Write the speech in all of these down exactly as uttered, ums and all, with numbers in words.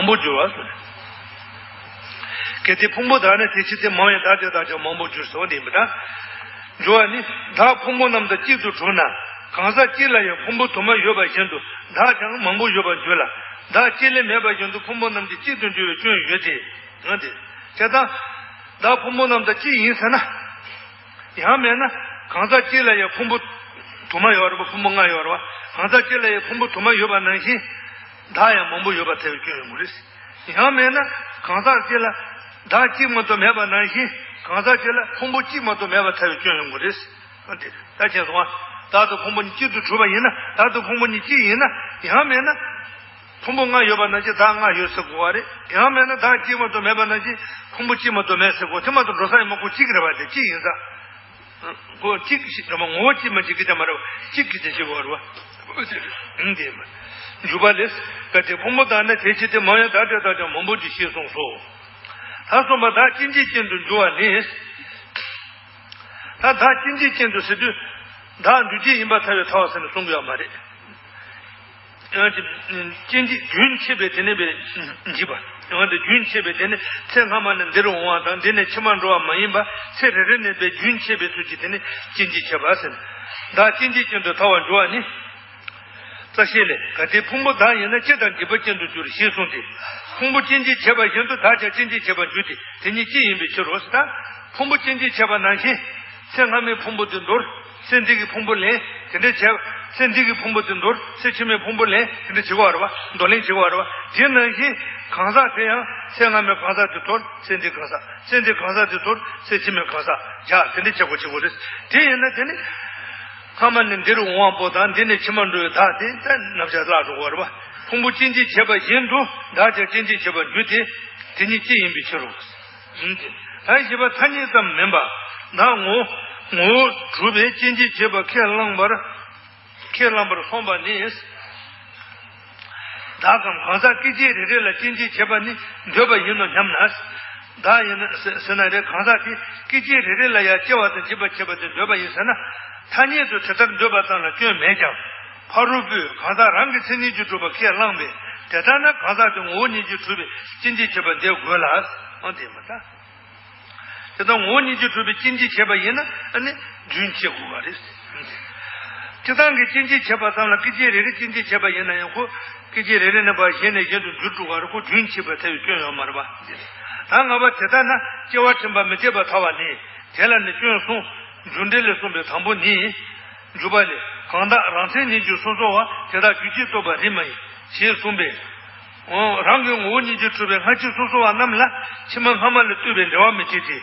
མང་པོ་འགྱུར་བ་ཟེར། གལ་ཏེ་ཕུང་པོ་དག་ནི་དེ་ཕྱིར་ཏེ། མང་བས་བདག་དེ་དག་ཀྱང་མང་པོར་འགྱུར་ཟེར་བ་འདི་ཡིན་པ་དང་། འགྱུར་བ་ནི། བདག་ཕུང་པོ་རྣམས་དང་གཅིག་ཏུ་གྲུབ་ན། གང་ཟག་གཅིག་ལ་ཡང་ཕུང་པོ་དུ་མ་ཡོད་པ་བཞིན་དུ་བདག་ཀྱང་མང་པོ་ཡོད་པར་འགྱུར་ལ། བདག་གཅིག་ལས་མེད་པ་བཞིན་དུ་ཕུང་པོ་རྣམས་ཀྱང་གཅིག་ཏུ་འགྱུར་བའི་སྐྱོན་ཡོད་དེ། འོན་ཏེ། བྱས་ཙང་། བདག་ཕུང་པོ་རྣམས་དང་གཅིག་ཡིན་ཟེར་ན། ཡང་མེད་ན། གང་ཟག་གཅིག་ལ་ཡང་ཕུང་པོ་དུ་མ་ཡོད་རེད་པ། ཕུང་པོ་ལྔ་ཡོད་རེད་པ། གང་ཟག་གཅིག་ལ་ཡང་ཕུང་པོ་དུ་མ་ཡོད་པ་ནང་བཞིན། བདག་ཡང་མང་པོ་ཡོད་པར་ཐལ་བའི་སྐྱོན་ཡོང་གི་རེད། ཡང་མེད་ན། གང་ཟག་གཅིག་ལ་བདག་གཅིག་མ་གཏོགས་མེད་པ་ནང་བཞིན། གང་ཟག་གཅིག་ལ་ཕུང་པོ་གཅིག་མ་གཏོགས་མེད་པར་ཐལ་བའི་སྐྱོན་ཡོང་གི་རེད། འོ་དེ་རེད། ད་ཁྱེད་སོང་བ། བདག་དང་ཕུང་པོ་གཉིས་གཅིག་ཏུ་གྲུབ་པ་ཡིན་ན། བདག་དང་ཕུང་པོ་གཉིས་གཅིག་ཡིན་ན། ཡང་མེད་ན། ཕུང་པོ་ལྔ་ཡོད་པ་ནང་བཞིན་བདག་ལྔ་ཡོད་ཟེར་དགོས་པ་རེད། ཡང་མེད་ན་བདག་གཅིག་མ་གཏོགས་མེད་པ་ནང་བཞིན་ཕུང་པོ་གཅིག་མ་གཏོགས་མེད་ཟེར་དགོས། དེ་མ་གཏོགས་འགྲོ་ས་ཡོད་མ། ཁོ་གཅིག་རེད་པ། དེ་གཅིག་ཡིན་ཙང་། ཁོ་གཅིག་ཞིག་རེད་པ། ངོ་བོ་གཅིག་མ་གཅིག་གི་ཅང་མ་རེད་པ། གཅིག་གི་ཅང་ཞིག་དགོས་རེད་པ། འདི་ཡིན་པ། འཇུག་པ་ལས། གལ་ཏེ་ཕུང་པོ་དག་ནི་དེ་ཕྱིར་ཏེ། མང་བས་བདག་དེ་དག་ཀྱང་མང་པོར་འགྱུར་ཞེས་གསུངས་སོ། ད་གསུངས་པ། བདག་སྐྱེ་མཆེད་ཅན་དུ་འགྱུར་བ་ནི། ད་བདག་སྐྱེ་མཆེད་ཅན་དུ་ཟེར་དུས། བདག་འདུས་བྱས་ཡིན་པར་ཐལ་བའི་ཐལ་བ་ཟེར་ནས་གསུང་གི་ཡོད་མ་རེད། སྐྱེ་མཆེད་རྒྱུན་ཆད་པའི་དེ་ནས་པའི་འཇིག་པ། འོན་ཏེ་རྒྱུན་ཆད་པའི་དེ་ནི་ཚེ་སྔ་མ་ནས་འདིར་འོང་བ་དང་། འདི་ནས་ཕྱི་མར་འགྲོ་བ་མ་ཡིན་པ། ཚེ་རེ་རེ་ནས་པའི་རྒྱུན་ཆད་པའི་ཚུལ་གྱིས་དེ་ནི་སྐྱེ་མཆེད་ཆད་པ་ཟེར། བདག་སྐྱེ་མཆེད་ཅན་དུ་ཐལ་བར་འགྱུར་བ་ནི། རྩ་ཤེ་ལས། གལ་ཏེ་ཕུང་པོ་བདག་ཡིན་ན། སྐྱེ་དང་འཇིག་པ་ཅན་དུ་འགྱུར་ཞེས་གསུངས་ཏེ། ཕུང་པོ་སྐྱེ་མཆེད་ཆད་པ་བཞིན་དུ་བདག་ཀྱང་སྐྱེ་མཆེད་ཆད་པར་འགྱུར་ཏེ། དེ་གཉིས་གཅིག་ཡིན་པའི་ཕྱིར་རོ་ཟེར། ད་ཕུང་པོ་སྐྱེ་མཆེད་ཆད་པ་ནང་བཞིན། ཚེ་སྔ་མའི་ཕུང་པོ་དེ་འདོར། ཚེ་འདི་གི་ཕུང་པོ་ལེན། དེ་འདྲ་བྱས། ཚེ་འདི་གི་ཕུང་པོ་དེ་འདོར། ཚེ་ཕྱི་མའི་ཕུང་པོ་ལེན། དེ་འདྲ་བྱེད་དགོས་རེད་པ། འདོར་ལེན་བྱེད་དགོས་རེད་པ། དེ་ནང་བཞིན་གང་ཟག་དེ་ཡང་ཚེ་སྔ་མའི་གང་ཟག་དེ་དོར། ཚེ་འདིའི་གང་ཟག་ཚེ་འདིའི་གང་ཟག་དེ་དོར། ཚེ་ཕྱི་མའི་གང་ཟག་བཞག། དེ་འདྲ་བྱེད་དགོས། བྱེད་དགོས་རེད། དེ་ཡིན་ན་དེ་ནི། སྔ་མ་ནས་འདིར་འོང་བ་པོ་དང་། འདི་ནས་ཕྱི་མར་འགྲོ་བའི་བདག་དེ་ད་རྣམ་གཞག་བརླག་འགྲོ་གི་རེད་པ། ཕུང་པོ་སྐྱེ་མཆེད་ཆད་པ་བཞིན་དུ་བདག་ཀྱང་སྐྱེ་མཆེད་ཆད་པར་འགྱུར་ཏེ། དེ་གཉིས་གཅིག་ཡིན་པའི་ཕྱིར་རོ། ད་བཞི་པ་ཐ་སྙད་ཙམ་མིན་པ། བདག་ངོ་བོ་ངོ་བོ་གྲུབ་པའི་སྐྱེ་མཆེད་བྱེད་པ་ཁས་བླངས་པར། ཁས་བླངས་པར་སོང་བ་ནི། བདག་གམ་གང་ཟག་སྐྱེ་མཆེད་རེ་རེ་ལ་སྐྱེ་མཆེད་བྱེད་པ་ནི་འདོད་པ་ཡིན་ནོ་སྙམ་ན། བདག་ཡིན་ན་ཟེར་ན་རེ། གང་ཟག་དེ་སྐྱེ་མཆེད་རེ་རེ་ལ་ཡང་སྐྱེ་བ་དང་འཇིག་པ་བྱེད་པ་དེ་འདོད་པ་ཡིན་ཟེར་ན། ཐ་སྙད་དུ་དེ་ལྟར་འདོད་པ་ཙམ་ལ་སྐྱོན་མེད་ཀྱང་། ཕ་རོལ་པོས་གང་ཟག་རང་གི་མཚན་ཉིད་ཀྱིས་གྲུབ་པ་ཁས་བླངས་པས། དེ་ལྟར་ན་གང་ཟག་དེ་ངོ་བོ་ཉིད་ཀྱིས་གྲུབ་པའི་སྐྱེ་མཆེད་བྱེད་པ་འདི་དགོས་ལ། འོ་དེ་མ་ད། དེ་ལྟར་ངོ་བོ་ཉིད་ཀྱིས་གྲུབ་པའི་སྐྱེ་མཆེད་བྱེད་པ་ཡིན་ན། ཨ་ནི་རྒྱུན་ཆད་དགོས་པ་རེད། སྤྱིར་བཏང་གི་སྐྱེ་མཆེད་བྱེད་པ་ཙམ་ལ། སྐྱེ་མཆེད་རེ་རེ་སྐྱེ་མཆེད་བྱེད་པ་ཡིན་ན་ཡང་། ཁོ་སྐྱེ་མཆེད་རེ་རེ་ནས་ཕར་གཞན་ནས་གཞན་དུ་འགྱུར་འགྲོ་བ་རེད། ཁོ་རྒྱུན་ཆད་པར་ཐལ་བའི་སྐྱོན་ཡོད་མ་རེད་པ། ད་ང་པ་དེ་ལྟར་ན་སྐྱེ་བ་ཕྲེང་བ་མི་འཐད་པར་ཐལ་བ་ནི། དེ་ལ་ནི་སྐྱོན་གསུམ། རྒྱུ་འབྲས་ལས་གསུངས་པའི་དང་པོ་ནི། འཇུག་པ་ལས། གང་དག་རང་མཚན་ཉིད་ཀྱིས་སོ་སོ་བ། དེ་དག་རྒྱུ་ཅན་རྟོགས་པ་རིགས་མ་ཡིན། ཞེས་གསུངས་པས། འོ། རང་གི་ངོ་བོ་ཉིད་ཀྱིས་གྲུབ་པའི་སྔ་ཕྱི་སོ་སོ་བ་རྣམས་ལ་ཕྱི་མ་སྔ་མ་ལས་ལྟོས་པའི་འབྲེལ་བ་མི་བྱེད་དེ།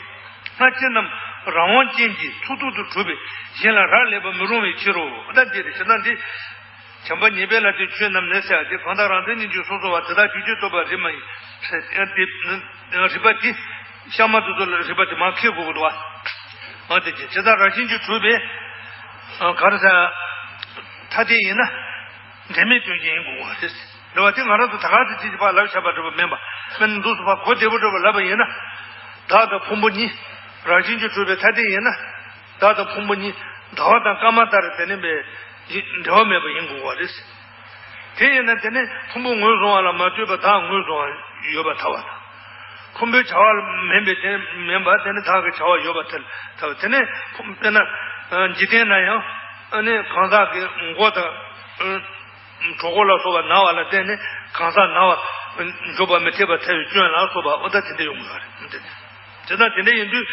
སྔ་ཕྱི་རྣམས་རང་དབང་ཅན་གྱི་ཚོགས་རྫོགས་སུ་གྲུབ་པས་གཞན་ལ་རག་ལས་པར་མི་རུང་བའི་ཕྱིར་རོ། ད་འདི་རེད། ཞེ་ན་འདི། བྱམས་པ་ཉེས་པའི་ལ་དེ་ཆོས་རྣམས་ནི་ཟེར་ཏེ། གང་དག་རང་མཚན་ཉིད་ཀྱིས་སོ་སོ་བ། དེ་དག་རྒྱུ་ཅན་རྟོགས་པ་རིགས་མ་ཡིན། ཟེར་ཏེ། རིགས་པ་དེ། གཤའ་མ་དེ་ཚོ་ལ་རིགས་པ་དེ་མར་འཁྱེར་དགོས་ཀྱི་འདུག་བ། འོ་དེ་ཅི། ཇི་ལྟར་རང་བཞིན་གྱིས་གྲུབ་པའི། ག་རེ་ཟེར། ཐ་དད་ཡིན་ན། འབྲེལ་མེད་དོན་གཞན་ཡིན་དགོས་པ་རེད། རེད་བ། དེ་ང་རང་ཚོ་ད་ག་ཚོད་ཅིག་ཅིག་ཕར་ལབ་བཞག་པ་འདྲ་པོ་མིན་པ། མིན་འདུག་སེ་ཕར་གོ་བདེ་པོ་འདྲ་པོ་ལབ་པ་ཡིན་ན། བདག་དང་ཕུང་པོ་གཉིས་རང་བཞིན་གྱིས་གྲུབ་པའི་ཐ་དད་ཡིན་ན། བདག་དང་ཕུང་པོ་གཉིས་ཟླ་བ་དང་སྐར་མ་ལྟར་དེ་ནི་འབྲེལ་བ་མེད་པ་ཡིན་དགོས་པ་རེད། དེ་ཡིན་ན་དེ་ནི་ཕུང་པོ་ངོས་བཟུང་བ་ལ་མ་ལྟོས་པར་བདག་ངོས་བཟུང་བ་ཡོད་པར་ཐལ་བ་དང་། ཕུང་པོའི་བྱ་བ་མིན་པའི་དེ་མིན་པ་དེ་ནི་བདག་གི་བྱ་བ་ཡོད་པར་ཐལ། དེ་ནི་ཕུང་། དཔེར་ན་འཇིག་རྟེན་ན་ཡང་། ཨ་ནི་གང་ཟག་གི་མགོ་དང་། གྲོད་ཁོག་ལ་སོགས་པ་ན་བ་ལ་བརྟེན་ནས་གང་ཟག་ན་བ་འཇོམས་པ་མི་འཐད་པར་ཐལ་བའི་སྐྱོན་ལ་སོགས་པ། འོ་ད་དེ་འདྲ་ཡོང་གི་ཡོད་རེད། དེ་ལྟར་དེ་འདྲ་ཡིན་དུས།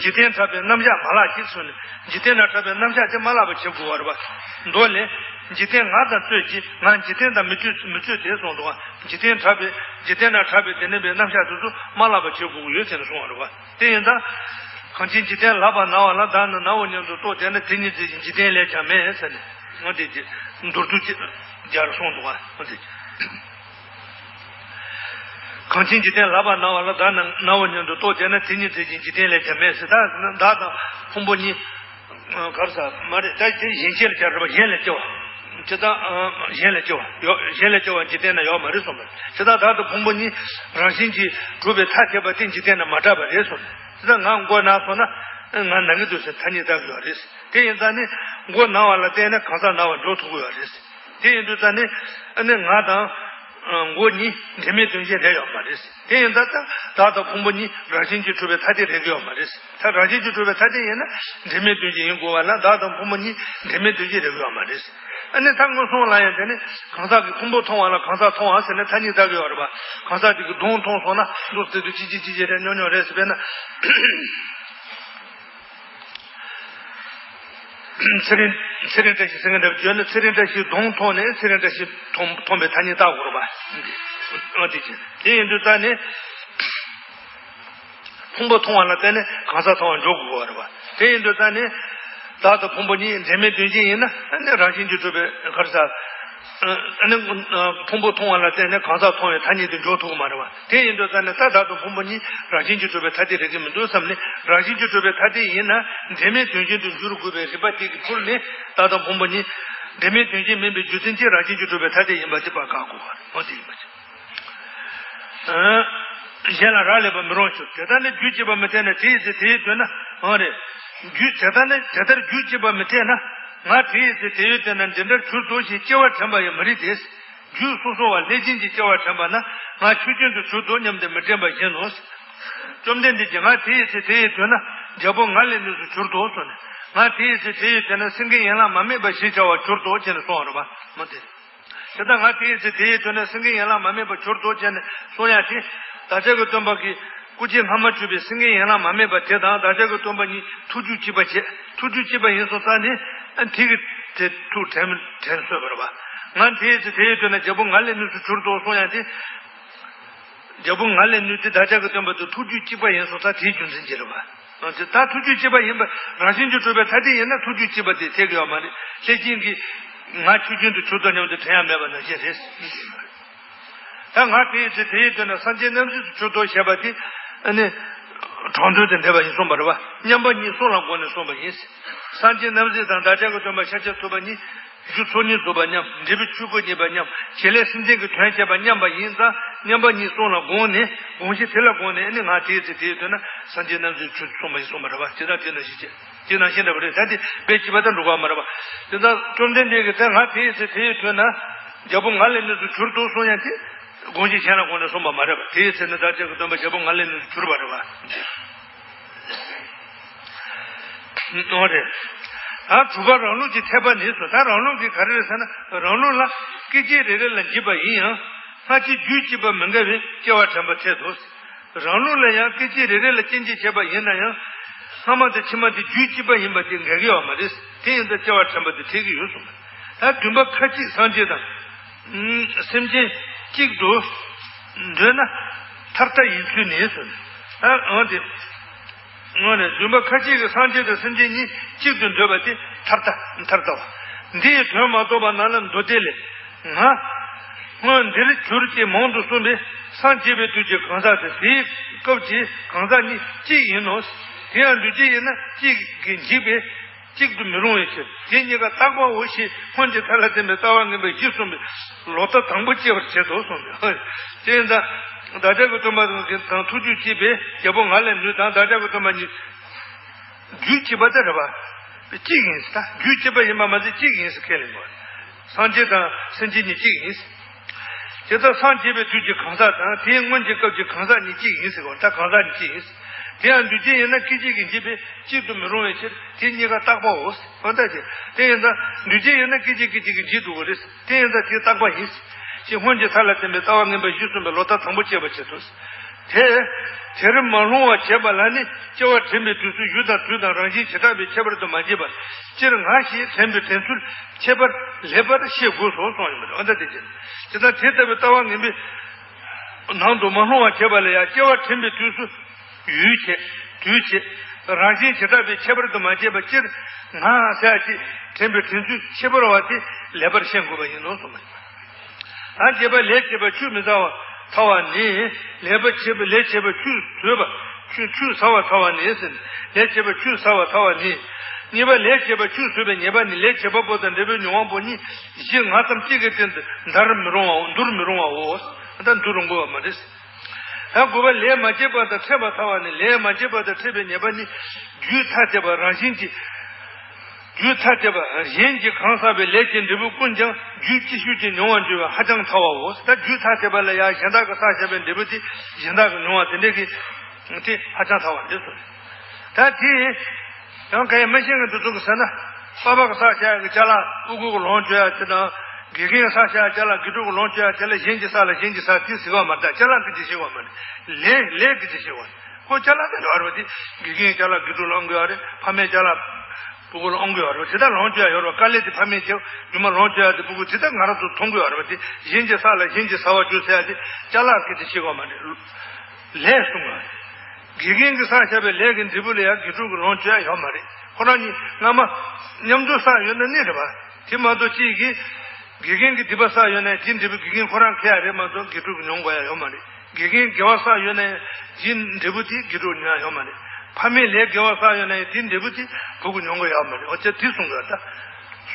འཇིག་རྟེན་འཁྲབ་པའི་རྣམ་གཞག་མ་བརླག་ཅིག་གསུངས་ནས། འཇིག་རྟེན་ན་འཁྲབ་པའི་རྣམ་གཞག་དེ་མ་བརླག་པ་བྱེད་དགོས་པ་རེད་པ། མདོ་ལས། འཇིག་རྟེན་ངར་དང་རྩོད་ཅིང་། ང་འཇིག་རྟེན་དང་མི་རྩོད། མི་རྩོད་དེ་གསུངས་འདུག་པ། འཇིག་རྟེན་འཁྲབ་པའི། འཇིག་རྟེན་ན་འཁྲབ་པའི་དེ་ནས་པའི་རྣམ་གཞག་དེ་ཚོ་མ་བརླག་པ་བྱེད་དགོས་ཀྱི་ཡོད་ཟེར་ནས་གསུངས་པ་རེད་པ། དེ་ཡིན་ཙང་། གང་ཕྱིར་འཇིག་རྟེན་ལག་པར་ན་བ་ལ། བདག་ནི་ན་བ་སྙམ་དུ་རྟོག་དེ་ན། དེ་ཉིད་ཚེ་གཅིག་འཇིག་རྟེན་ལས་ཀྱང་མེད་ཟེར་ནས། འོ་དེ་རྗེས་མདོར་བསྡུས་ཅིག་སྦྱར་གསུངས་འདུག་པ། འོ་དེ། གང་ཕྱིར་འཇིག་རྟེན་ལག་པར་ན་བ་ལ། བདག་ནི་ན་བ་སྙམ་དུ་རྟོག་དེ་ན། དེ་ཉིད་ཚེ་གཅིག་འཇིག་རྟེན་ལས་ཀྱང་མེད་ཟེར། ད་བདག་དང་ཕུང་པོ་གཉིས། ག་རེ་ཟེར་མ་རེད། ད་དེ་གཞན་སྐྱེ་ལ་སྦྱར་རེད་པ། གཞན་ལ་སྐྱེ་བ། ཇི་ལྟར། གཞན་ལ་སྐྱེ་བ་ཡོད། གཞན་ལ་སྐྱེ་བ་འཇིག་རྟེན་ན་ཡོད་མ་རེད་གསུངས་པ། ཇི་ལྟར་བདག་དང་ཕུང་པོ་གཉིས་རང་བཞིན་གྱིས་གྲུབ་པའི་ཐ་དད་པ་དེ་འཇིག་རྟེན་ན་མ་གྲགས་པ་རེད་གསུངས། ཇི་ལྟར་ང་མགོ་ན་སོང་ན་ང་ན་གི་འདུག་ཟེར་ཐ་སྙད་བཏགས་ཀྱི་ཡོད་རེད། དེ་ཡིན་ཙང་ནི་མགོ་ན་བ་ལ་བརྟེན་ནས་གང་ཟག་ན་བ་འགྲོ་ཐུབ་ཀྱི་ཡོད་རེད། དེ་ཡིན་དུས་ཙང་ནི་ཨ་ནི་ང་དང་ མགོ་གཉིས་འབྲེལ་མེད་དོན་གཅིག་རེད་ཡོད་མ་རེད། དེ་ཡིན་ད་ལྟ་བདག་དང་ཕུང་པོ་གཉིས་རང་བཞིན་གྱིས་གྲུབ་པའི་ཐ་དད་རེད་ཡོད་མ་རེད། ད་རང་བཞིན་གྱིས་གྲུབ་པའི་ཐ་དད་ཡིན་ན་འབྲེལ་མེད་དོན་གཅིག་ཡིན་དགོས་པ་ལ་བདག་དང་ཕུང་པོ་གཉིས་འབྲེལ་མེད་དོན་གཅིག་རེད་ཡོད་མ་རེད། ཨ་ནི་ད་སྔོན་སོང་ལ་ཡང་དེ་ནི་གང་ཟག་གི་ཕུང་པོ་མཐོང་བ་ལ་གང་ཟག་མཐོང་བ་ཟེར་ནས་ཐ་སྙད་བཏགས་ཀྱི་ཡོད་རེད་པ། གང་ཟག་དེ་གི་གདོང་མཐོང་སོང་ན་མདོར་བསྡུས་ཏེ་ཅི་ཅི་ཅི་ཅི་རེད་ཉོ་ཉོ་རེད་ཟེར་བས་ན། ཚེ་རིང་ཚེ་རིང་བཀྲ་ཤིས་ཟེར་མཁན་འདྲ་བརྗོད་ན་ཚེ་རིང་བཀྲ་ཤིས་གདོང་མཐོང་ནས་ཚེ་རིང་བཀྲ་ཤིས་མཐོང་མཐོང་པའི་ཐ་སྙད་བཏགས་དགོས་རེད་པ། ཨ་དེ་བྱས་དེ་ཡིན་དུས་ད་ནི་ཕུང་པོ་མཐོང་བ་ལ་བརྟེན་ནས་གང་ཟག་མཐོང་བར་འཇོག་དགོས་རེད་པ། དེ་ཡིན་དུས་ད་ནི་བདག་དང་ཕུང་པོ་གཉིས་འབྲེལ་མེད་དོན་གཅིག་ཡིན་ན་ཨ་ནི་རང་བཞིན་གྱིས་གྲུབ་པའི་གར་ས། ཨ་ནི་ཕུང་པོ་མཐོང་བ་ལ་བརྟེན་ནས་གང་ཟག་མཐོང་བའི་ཐ་སྙད་དེ་འཇོག་ཐུབ་ཀྱི་མ་རེད་པ། དེ་ཡིན་དུས་ད་ནི་ད་བདག་དང་ཕུང་པོ་གཉིས་རང་བཞིན་གྱིས་གྲུབ་པའི་ཐ་དད་རེད་ཀྱི་མི་འདུག་བསམ་ནས་རང་བཞིན་གྱིས་གྲུབ་པའི་ཐ་དད་ཡིན་ན་འབྲེལ་མེད་དོན་གཅིག་ཏུ་འགྱུར་དགོས་པའི་རིགས་པ་དེ་གི་ཁུར་ནས་བདག་དང་ཕུང་པོ་གཉིས་འབྲེལ་མེད་དོན་གཅིག་མིན་པའི་རྒྱུ་མཚན་གྱིས་རང་བཞིན་གྱིས་གྲུབ་པའི་ཐ་དད་ཡིན་པ་དེ་བཀག་དགོས་པ་འོ་དེ་ཡིན་པ་ཅིག་གཞན་ལ་རག་ལས་པ་མི་རུང་ཞུ། དེ་ལྟར་ནི་རྒྱུད་གཅིག་པ་མི་འཐད་ན་དེའི་ཚེ་དེའི་དོན་ན་འོང་རེད། རྒྱུད་དེ་ལྟར་ནི་དེ་ལྟར་རྒྱུད་གཅིག་པ་མི་འཐད་ན་ང་དེའི་ཚེ་དེའི་དོན་ན་འདི་འདྲར་གྱུར་ཏོ་ཞེས་སྐྱེ་བ་དྲན་པ་ཡང་མི་རིགས་ཏེ། རྒྱུད་སོ་སོ་བ་ལྷས་བྱིན་གྱིས་སྐྱེ་བ་དྲན་པ་ན་ང་ཆོས་ཅན་དུ་གྱུར་ཏོ་སྙམ་སྟེ་མི་དྲན་པ་བཞིན་ནོ། བཅོམ་ལྡན་འདས་ཀྱིས་ང་དེའི་ཚེ་དེའི་དོན་ན་རྒྱལ་པོ་ང་ལས་ནུས་སུ་གྱུར་ཏོ་གསུངས་ནས་ང་དེའི་ཚེ་དེའི་དོན་ན་སེང་གེ་ཡན་ལག་མ་སྨད་པ་ཞེས་བྱ་བར་གྱུར་ཏོ་ཅེས་གསུངས་པ་རེད་པ། མ་དེ། དེ་ལྟར་ང་དེའི་ཚེ་དེའི་དོན་ན་སེང་གེ་ཡན་ལག་མ་སྨད་པ་གྱུར་ཏོ་ཅེས་ནས་གསུང་ཡ་དེ། བདག་ཅག་གི་སྟོན་པ་གི་སྐུ་རྗེས་སྔ་མ་བརྗོད་པའི་སེང་གེ་ཡན་ལག་མ་སྨད་པ་དེ་དང་བདག་ཅག་གི་སྟོན་པ་གཉིས་ཐུགས་རྒྱུད་གཅིག་པ་བྱས། ཐུགས་རྒྱུད་གཅིག་པ་ཡིན་སོང་ཙང་ནི་ཨ་དེ་གི་དེ་ཐུགས་དྲན་དྲན་གསོས་པ་རེད་པ། ང་དེའི་ཚེ་དེའི་དོན་ན་རྒྱལ་པོ་ང་ལས་ནུས་སུ་གྱུར་ཏོ་གསུང་ཡ་དེ། རྒྱལ་པོ་ང་ལས་ནུས་ཏེ་བདག་ཅག་གི་སྟོན་པ་དང་ཐུགས་རྒྱུད་གཅིག་པ་ཡིན་སོང་ཙང་དེའི་རྒྱུ་མཚན་གྱིས་རེད་པ། ཨ་དེ་ད་ཐུགས་རྒྱུད་གཅིག་པ་ཡིན་པ་རང་བཞིན་གྱིས་གྲུབ་པའི་ཐ་དད་ཡིན་ན་ཐུགས་རྒྱུད་གཅིག་པ་དེ་འཐད་ཀྱི་ཡོད་མ་རེད། ལྷས་བྱིན་གྱིས་ང་ཆོས་ཅན་དུ་གྱུར་ཏོ་སྙམ་དུ་དྲན་ཡ་མེད་པ་ནང་བཞིན་རེད། ད་ང་དེའི་ཚེ་དེའི་དོན་ན་སངས་རྒྱས་རྣམ་གཟིགས་སུ་གྱུར་ཏོ་ཞེས་པ་དེ་ཨ་ནི་དྲང་དོན་དང་འབྲེལ་བ་ཡིན་གསུངས་པ་རེད་པ། མཉམ་པ་གཉིས་གསུམ་ལ་དགོངས་ནས་གསུངས་པ་ཡིན། སངས་རྒྱས་རྣམ་གཟིགས་དང་བདག་ཅག་གི་སྟོན་པ་ཤཱཀྱ་ཐུབ་པ་གཉིས། རྒྱུ་ཚོགས་གཉིས་རྫོགས་པ་མཉམ། འབྲས་བུ་ཆོས་སྐུ་བརྙེས་པ་མཉམ། བྱེད་ལས་སེམས་ཅན་གྱི་དོན་བྱེད་པ་མཉམ་པ་ཡིན་ཙང་མཉམ་པ་གཉིས་གསུམ་ལ་དགོངས་ནས་དགོངས་གཞི་དེ་ལ་དགོངས་ནས་ནི་ང་དེའི་ཚེ་དེའི་དོན་ན་སངས་རྒྱས་རྣམ་གཟིགས་ཆོས་གསུངས་པ་ཡིན་གསུངས་པ་རེད་པ། ཇི་ལྟར་དེ་ནང་བཞིན་བྱེད། དེ་ནང་བཞིན་འདྲ་བ་རེད། ད་དེ་དཔེ་གཅིག་པ་དང་འགྲོ་ག་མ་རེད་པ། དེ་ལྟར་བཅོམ་ལྡན་འདས་ཀྱིས་ད་ང་དེའི་ཚེ་དེའི་དོན་ན་རྒྱལ་པོ་ང་ལས་ནུས་སུ་གྱུར་ཏོ་གསུང་ཡང་དེ་དགོངས་གཞི་གཞན་ལ་དགོངས་ནས་གསུངས་པ་མ་རེད་པ། དེའི་ཚེ་ནི་བདག་ཅག་གི་སྟོན་པ་རྒྱལ་པོ་ང་ལས་ནུས་སུ་གྱུར་པ་རེད་པ། གནང་རེད། ད་གྲུབ་པ་རང་ལུགས་ཀྱི་འཐད་པ་ནི་སོ། ད་རང་ལུགས་ཀྱི་ག་རེ་རེད་ཟེར་ན་རང་ལུགས་ལ་སྐད་ཅིག་རེ་རེ་ལ་འཇིགས་པ་ཡིན་ཡང་སྔ་ཕྱི་རྒྱུད་གཅིག་པ་མི་འགལ་བས་སྐྱེ་བ་དྲན་པ་འཐད་དོ། རང་ལུགས་ལ་ཡང་སྐད་ཅིག་རེ་རེ་ལ་རྐྱེན་གྱིས་བྱས་པ་ཡིན་ན་ཡང་སྔ་མ་དང་ཕྱི་མ་དེ་རྒྱུད་གཅིག་པ་ཡིན་པ་དེ་འགལ་གྱི་ཡོད་མ་རེད། དེ་ཡིན་ཙང་སྐྱེ་བ་དྲན་པ་དེ་འཐད་ཀྱི་ཡོད་གསུངས། ད་བདུན་པ་ཁ་ཅིག་སངས་རྒྱས་དང་། སེམས་ཅན་གཅིག་ཏུ་འདོད་ན་ཐར་ལྟ་ཡིན་ཚུལ་ནི་ཟེར། ཨ་འོ་དེ། འོ་ནས་བདུན་པ་ཁ་ཅིག་གི་སངས་རྒྱས་དང་སེམས་ཅན་གཉིས་གཅིག་ཏུ་འདོད་པ་དེ་ཐར་ལྟ་ཐར་ལྟ་བ། འདི་ཡི་དོན་མ་རྟོགས་པ་རྣམས་ལ་མདོ་སྡེ་ལས། ང་སྔོན་འདིར་གྱུར་ཅེས་མང་དུ་གསུངས་པས་སངས་རྒྱས་པའི་དུས་ཀྱི་གང་ཟག་དེ་དེའི་སྐབས་ཀྱི་གང་ཟག་གཉིས་གཅིག་ཡིན་ནོ། དེ་ཡང་འདུས་བྱས་ཡིན་ན་གཅིག་གིས་འཇིག་པས། གཅིག་ཏུ་མི་རུང་བའི་ཕྱིར། དེ་གཉིས་ཀ་རྟག་པའོ་ཞེས་སྔོན་གྱི་མཐའ་ལ་བརྟེན་པའི་ལྟ་བ་ངན་པ་བཞི་གསུངས་པས་ལོག་ལྟ་དང་པོ་སྐྱེ་བར་བྱེད་དོ་གསུངས་པས། དེ་ཡིན་ཙང་བདག་ཅག་གི་སྟོན་པ་དང་ཐུགས་རྒྱུད་གཅིག་པས་རྒྱལ་པོ་ང་ལས་ནུས་དང་བདག་ཅག་གི་སྟོན་པ་གཉིས་རྒྱུད་གཅིག་པ་དེ་རེད་པ། གཅིག་ཡིན་ཟེར། ད་རྒྱུད་གཅིག་པ་ཡིན་པ་མ་ཟད་གཅིག་ཡིན་ཟེར་ཁས་ལེན་དགོས། སངས་རྒྱས་དང་སེམས་ཅན་གཉིས་གཅིག་ཡིན་ཟེར། དེ་ལྟར་སངས་རྒྱས་པའི་དུས་ཀྱི་གང་ཟག་དང་དེའི་སྔོན་གྱི་སྐབས་ཀྱི་གང་ཟག་གཉིས་གཅིག་ཡིན་ཟེར་གོ། ད་གང་ཟག་གཉིས་གཅིག་ཡིན་ཟེར། དེ་ཡང་འདུས་བྱས་ཡིན་ན་སྐད་ཅིག་གིས་འཇིག་པས་གཅིག་ཏུ་མི་རུང་བའི་ཕྱིར་དེ་གཉིས་ཀ་རྟག་པའོ་ཟེར། འོ་ད་ཅེ། དེ་ཡིན་ཙང་འདུས་བྱས་ཡིན་ན་སྐད་ཅིག་སྐད་ཅིག་གིས་འཇིག་འགྲོ་གི་རེད་ཟེར། དེ་ཡིན་ཙང་དེ་རྟག་པ་ཡིན་ཟེར། ཞེས་སྔོན་གྱི་མཐའ་ལ་བརྟེན་པའི་ལྟ་བ་ངན་པ་བཞི་གསུངས་པའི་ལོག་ལྟ་དང་པོ་སྐྱེ་བར་བྱེད་དོ། དེ། དེར་མ་ལྷུང་བར་བྱེད་པ་ལ་ནི་སྐྱེ་བ་དྲན་པའི་དུས་སུ་ཡུལ་དང་དུས་དང་རང་བཞིན་བྱེ་བྲག་པའི་ཁྱད་པར་དུ་མ་སྐྱེས་པ་སྤྱིར་ང་ཞེས་དྲན་པའི་དྲན་ཚུལ་ཁྱད་པར་ལེགས་པར་ཤེས་དགོས་སོ་གསུངས་ཡོད་པ་རེད། འོ་ད་དེ་བྱས། དེ་ལྟར་དེ་ལྟ་བུའི་ལྟ་བ་ངན་པའི་ནང་དུ་མ་ལྷུང་བར་བྱེད་པ་ལ་ཡང་སྐྱེ་བ་དྲན་པའི་དུས་སུ་ཡུལ་བྱེད་དུས་བྱེད་རང་བཞིན་བྱེ་བྲག་པའི་ཁྱད་པར་དུ་མ་སྐྱེས་པ་སྤྱིར་ང་ཟེར་ཅིག་དྲན་པའི་དྲན་ཚུལ་ཁྱད་པར་བ་དེ་ལེགས་པར་ཤེས་དགོས་པ་ཡིན་ནོ་གསུངས་པ་ཡིན། ད་བྱེད་པ་ལས་བྱེད་པ་ཆུད་མི་ཟ་བར་ཐར་བ་ནི། ལས་པ་བྱེད་པ་ལས་བྱེད་པ་ཆུད་ཟོས་པ་ཆུད་ཆུད་ཟ་བར་ཐར་བ་ནི་ཟེར། ལས་བྱེད་པ་ཆུད་ཟ་བར་ཐར་བ་ནི། གཉིས་པ་ལས་བྱེད་པ་ཆུད་ཟོས་པའི་ཉེས་པ་ནི་ལས་བྱེད་པ་པོ་དང་འབྲས་བུའི་མྱོང་བ་པོ་གཉིས་གཞི་ང་ཙམ་གཅིག་གི་སྟེང་དུ་འདར་མི་རུང་བའོ། འདུར་མི་རུང་བའོ། ད་འདུར་རུང་དགོས་པ་མ་རེད། ད་དགུ་པ་ལས་མ་བྱས་པ་དང་ཕྲད་པར་ཐར་བ་ནི་ལས་མ་བྱས་པ་དང་ཕྲད་པའི་ཉེས་པ་ནི་རྒྱུད་ཐ་དད་པ་རང་བཞིན་གྱིས། རྒྱུ་ཐ་དད་པ་གཞན་གྱི་གང་བསགས་པའི་ལས་ཀྱི་འབྲས་བུ་ཀུན་ཀྱང་རྒྱུ་ཅི་ཞིག་གིས་མྱོང་བར་འགྱུར་བ་ཧ་ཅང་ཐལ་བའོ། ད་རྒྱུ་ཐ་དད་པ་ལ་ཡང་གཞན་དག་གིས་བསགས་བཞག་པའི་འབྲས་བུ་དེ་གཞན་དག་གིས་མྱོང་བ་དེ་འདྲ་གི་དེ་ཧ་ཅང་ཐལ་བ་རེད་ཟེར། ད་དེ་ཡང་ག་ཡེ་མི་ཤེས་མཁན་དེ་ཚོ་གིས་ཟེར་ན། པ་ཕ་གིས་བསགས་བཞག་གི་ཅ་ལག་ཕྲུ་གུ་གིས་ལོངས་སྤྱོད་ཡ་དེ་དང་། དགེ་རྒན་གྱིས་བསགས་བཞག་ཅ་ལག་དགེ་ཕྲུག་གིས་ལོངས་སྤྱོད་ཡ་དེ་ལ་གཞན་གྱིས་བསགས་ལ་གཞན་གྱིས་བསགས་དེ་ཟེར་གྱི་ཡོད་མ་རེད། ད་ཅ་ལག་གིས་དེ་བྱེད་ཀྱི་ཡོད་མ་རེད། ལས་ལས་ཀྱིས་དེ་བྱེད་ཀྱི་ཡོད་རེད། ཁོ་ཅ་ལག་དེ་ཡོད་རེད་པ། དེ་དགེ་རྒན་ཅ་ལག་དགེ་ཕྲུག་ལ་འོང་གི་ཡོད་རེད། ཕ་མས་ཅ་ལག་ཕྲུ་གུ་ལ་འོང་གི་ཡོད་རེད་པ། དེ་ད་ལོངས་སྤྱོད་ཡ་ཡོད་རེད་པ། དཀའ་ལས་དེ་ཕ་མས་བྱས། རྒྱུ་མ་ལོངས་སྤྱོད་ཡ་དེ་ཕྲུ་གུ་དེ་ད་ང་རང་ཚོ་མཐོང་གི་ཡོད་རེད་པ། དེ་གཞན་གྱིས་བསགས་ལ་གཞན་གྱིས་བསགས་པར་འགྱུར་ཟེར་ཡ་དེ་ཅ་ལག་གིས་དེ་བྱེད་ཀྱི་ཡོད་མ་རེད། ལས་གསུངས་པ་རེད། དགེ་རྒན་གྱིས་བསགས་བཞག་པའི་ལས་ཀྱི་འབྲས་བུ་ལ་ཡང་དགེ་ཕྲུག་གིས་ལོངས་སྤྱོད་ཡ་ཡོད་མ་རེད། ཁོ་རང་གཉིས་སྔ་མ་མཉམ་དུ་བསགས་ཡོད་ན་ནི་རེད་པ། དེ་མ་གཏོགས་གཅིག་གིས་དགེ་རྒན་གྱིས་སྡིག་པ་བསགས་ཡོད་ན་དེའི་འབྲས་བུ་དགེ་རྒན་ཁོ་རང་ཁེ་ཡ་རེད་མ་གཏོགས་དགེ་ཕྲུག་གིས་མྱོང་དགོས་ཡ་ཡོད་མ་རེད། དགེ་རྒན་དགེ་བ་བསགས་ཡོད་ན་ཡང་དེའི་འབྲས་བུ་དེ་དགེ་ཕྲུག་མྱོང་ཡ་ཡོད་མ་རེད། ཕ་མས་ལས་དགེ་བ་བསགས་ཡོད་ན་ཡང་དེའི་འབྲས་བུ་དེ་ཕྲུ་གུ་མྱོང་དགོས་ཡ་ཡོད་མ་རེད། འོ་ཅག་དེ་གསུང་དགོས་ད།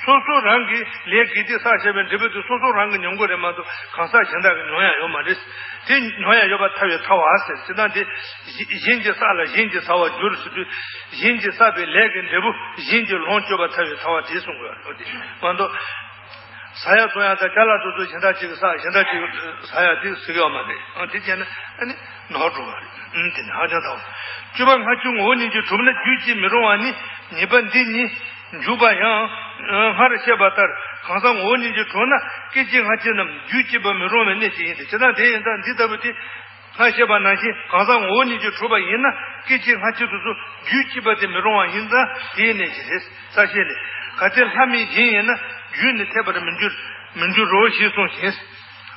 སོ་སོ་རང་གིས་ལས་དགེ་སྡིག་བསགས་བཞག་པའི་འབྲས་བུ་དེ་སོ་སོ་རང་གིས་མྱོང་དགོས་རེད་མ་གཏོགས་གང་ཟག་གཞན་དག་གིས་མྱོང་ཡ་ཡོད་མ་རེད། དེ་མྱོང་ཡ་ཡོད་པ་ཐལ་བའི་ཐལ་བ་ཟེར། ཇི་ལྟར་དེ་གཞན་གྱིས་བསགས་ལ་གཞན་གྱིས་བསགས་པར་འགྱུར་ཟེར་དུས། གཞན་གྱིས་བསགས་པའི་ལས་ཀྱི་འབྲས་བུ་གཞན་གྱིས་ལོངས་སྤྱོད་པ་ཐལ་བའི་ཐལ་བ་དེ་གསུང་དགོས་རེད། འོ་དེ་མ་གཏོགས། ཟ་ཡ་འཐུང་ཡ་དང་ཅ་ལག་དེ་ཚོ་གཞན་དག་ཅིག་གིས་བསགས་གཞན་དག་ཅིག་གིས་ཟ་ཡ་དེ་ཟེར་གྱི་ཡོད་མ་རེད། ཨ་དེ་བྱས་ན་ཨ་ནི་ནོར་འགྲོ་བ་རེད། ཨ་དེ་ནི་ཧ་ཅང་ཐལ་བ། བཅུ་པ་སྔ་ཕྱི་ངོ་བོ་ཉིད་ཀྱིས་གྲུབ་ན་རྒྱུད་ཀྱིས་མི་རུང་བ་ནི། ཉེས་པ་འདི་གཉིས་འཇུག་པ་ཡང་སྔར་བཤད་པ་ལྟར་གང་ཟག་ངོ་བོ་ཉིད་ཀྱིས་གྲུབ་ན་སྐད་ཅིག་སྔ་ཕྱི་རྣམས་རྒྱུད་གཅིག་པ་མི་རུང་བའི་གནད་ཀྱིས་ཡིན་ཏེ། ཇི་ལྟར་དེ་ཡིན་ཙང་འདི་ལྟ་བུ་སྟེ། སྔར་བཤད་པ་ནང་བཞིན་གང་ཟག་ངོ་བོ་ཉིད་ཀྱིས་གྲུབ་པ་ཡིན་ན་སྐད་ཅིག་སྔ་ཕྱི་དེ་ཚོ་རྒྱུད་གཅིག་པ་དེ་མི་རུང་བ་ཡིན་ཙང་དེའི་གནད་ཀྱིས་རེད། རྩ་ཤེ་ལས། གལ་ཏེ་ལྷ་མིན་གཞན་ཡིན་ན་རྒྱུད་ནི་འཐད་པར་མི་འགྱུར་མི་འགྱུར་རོ་ཞེས་གསུངས་ཤིང་།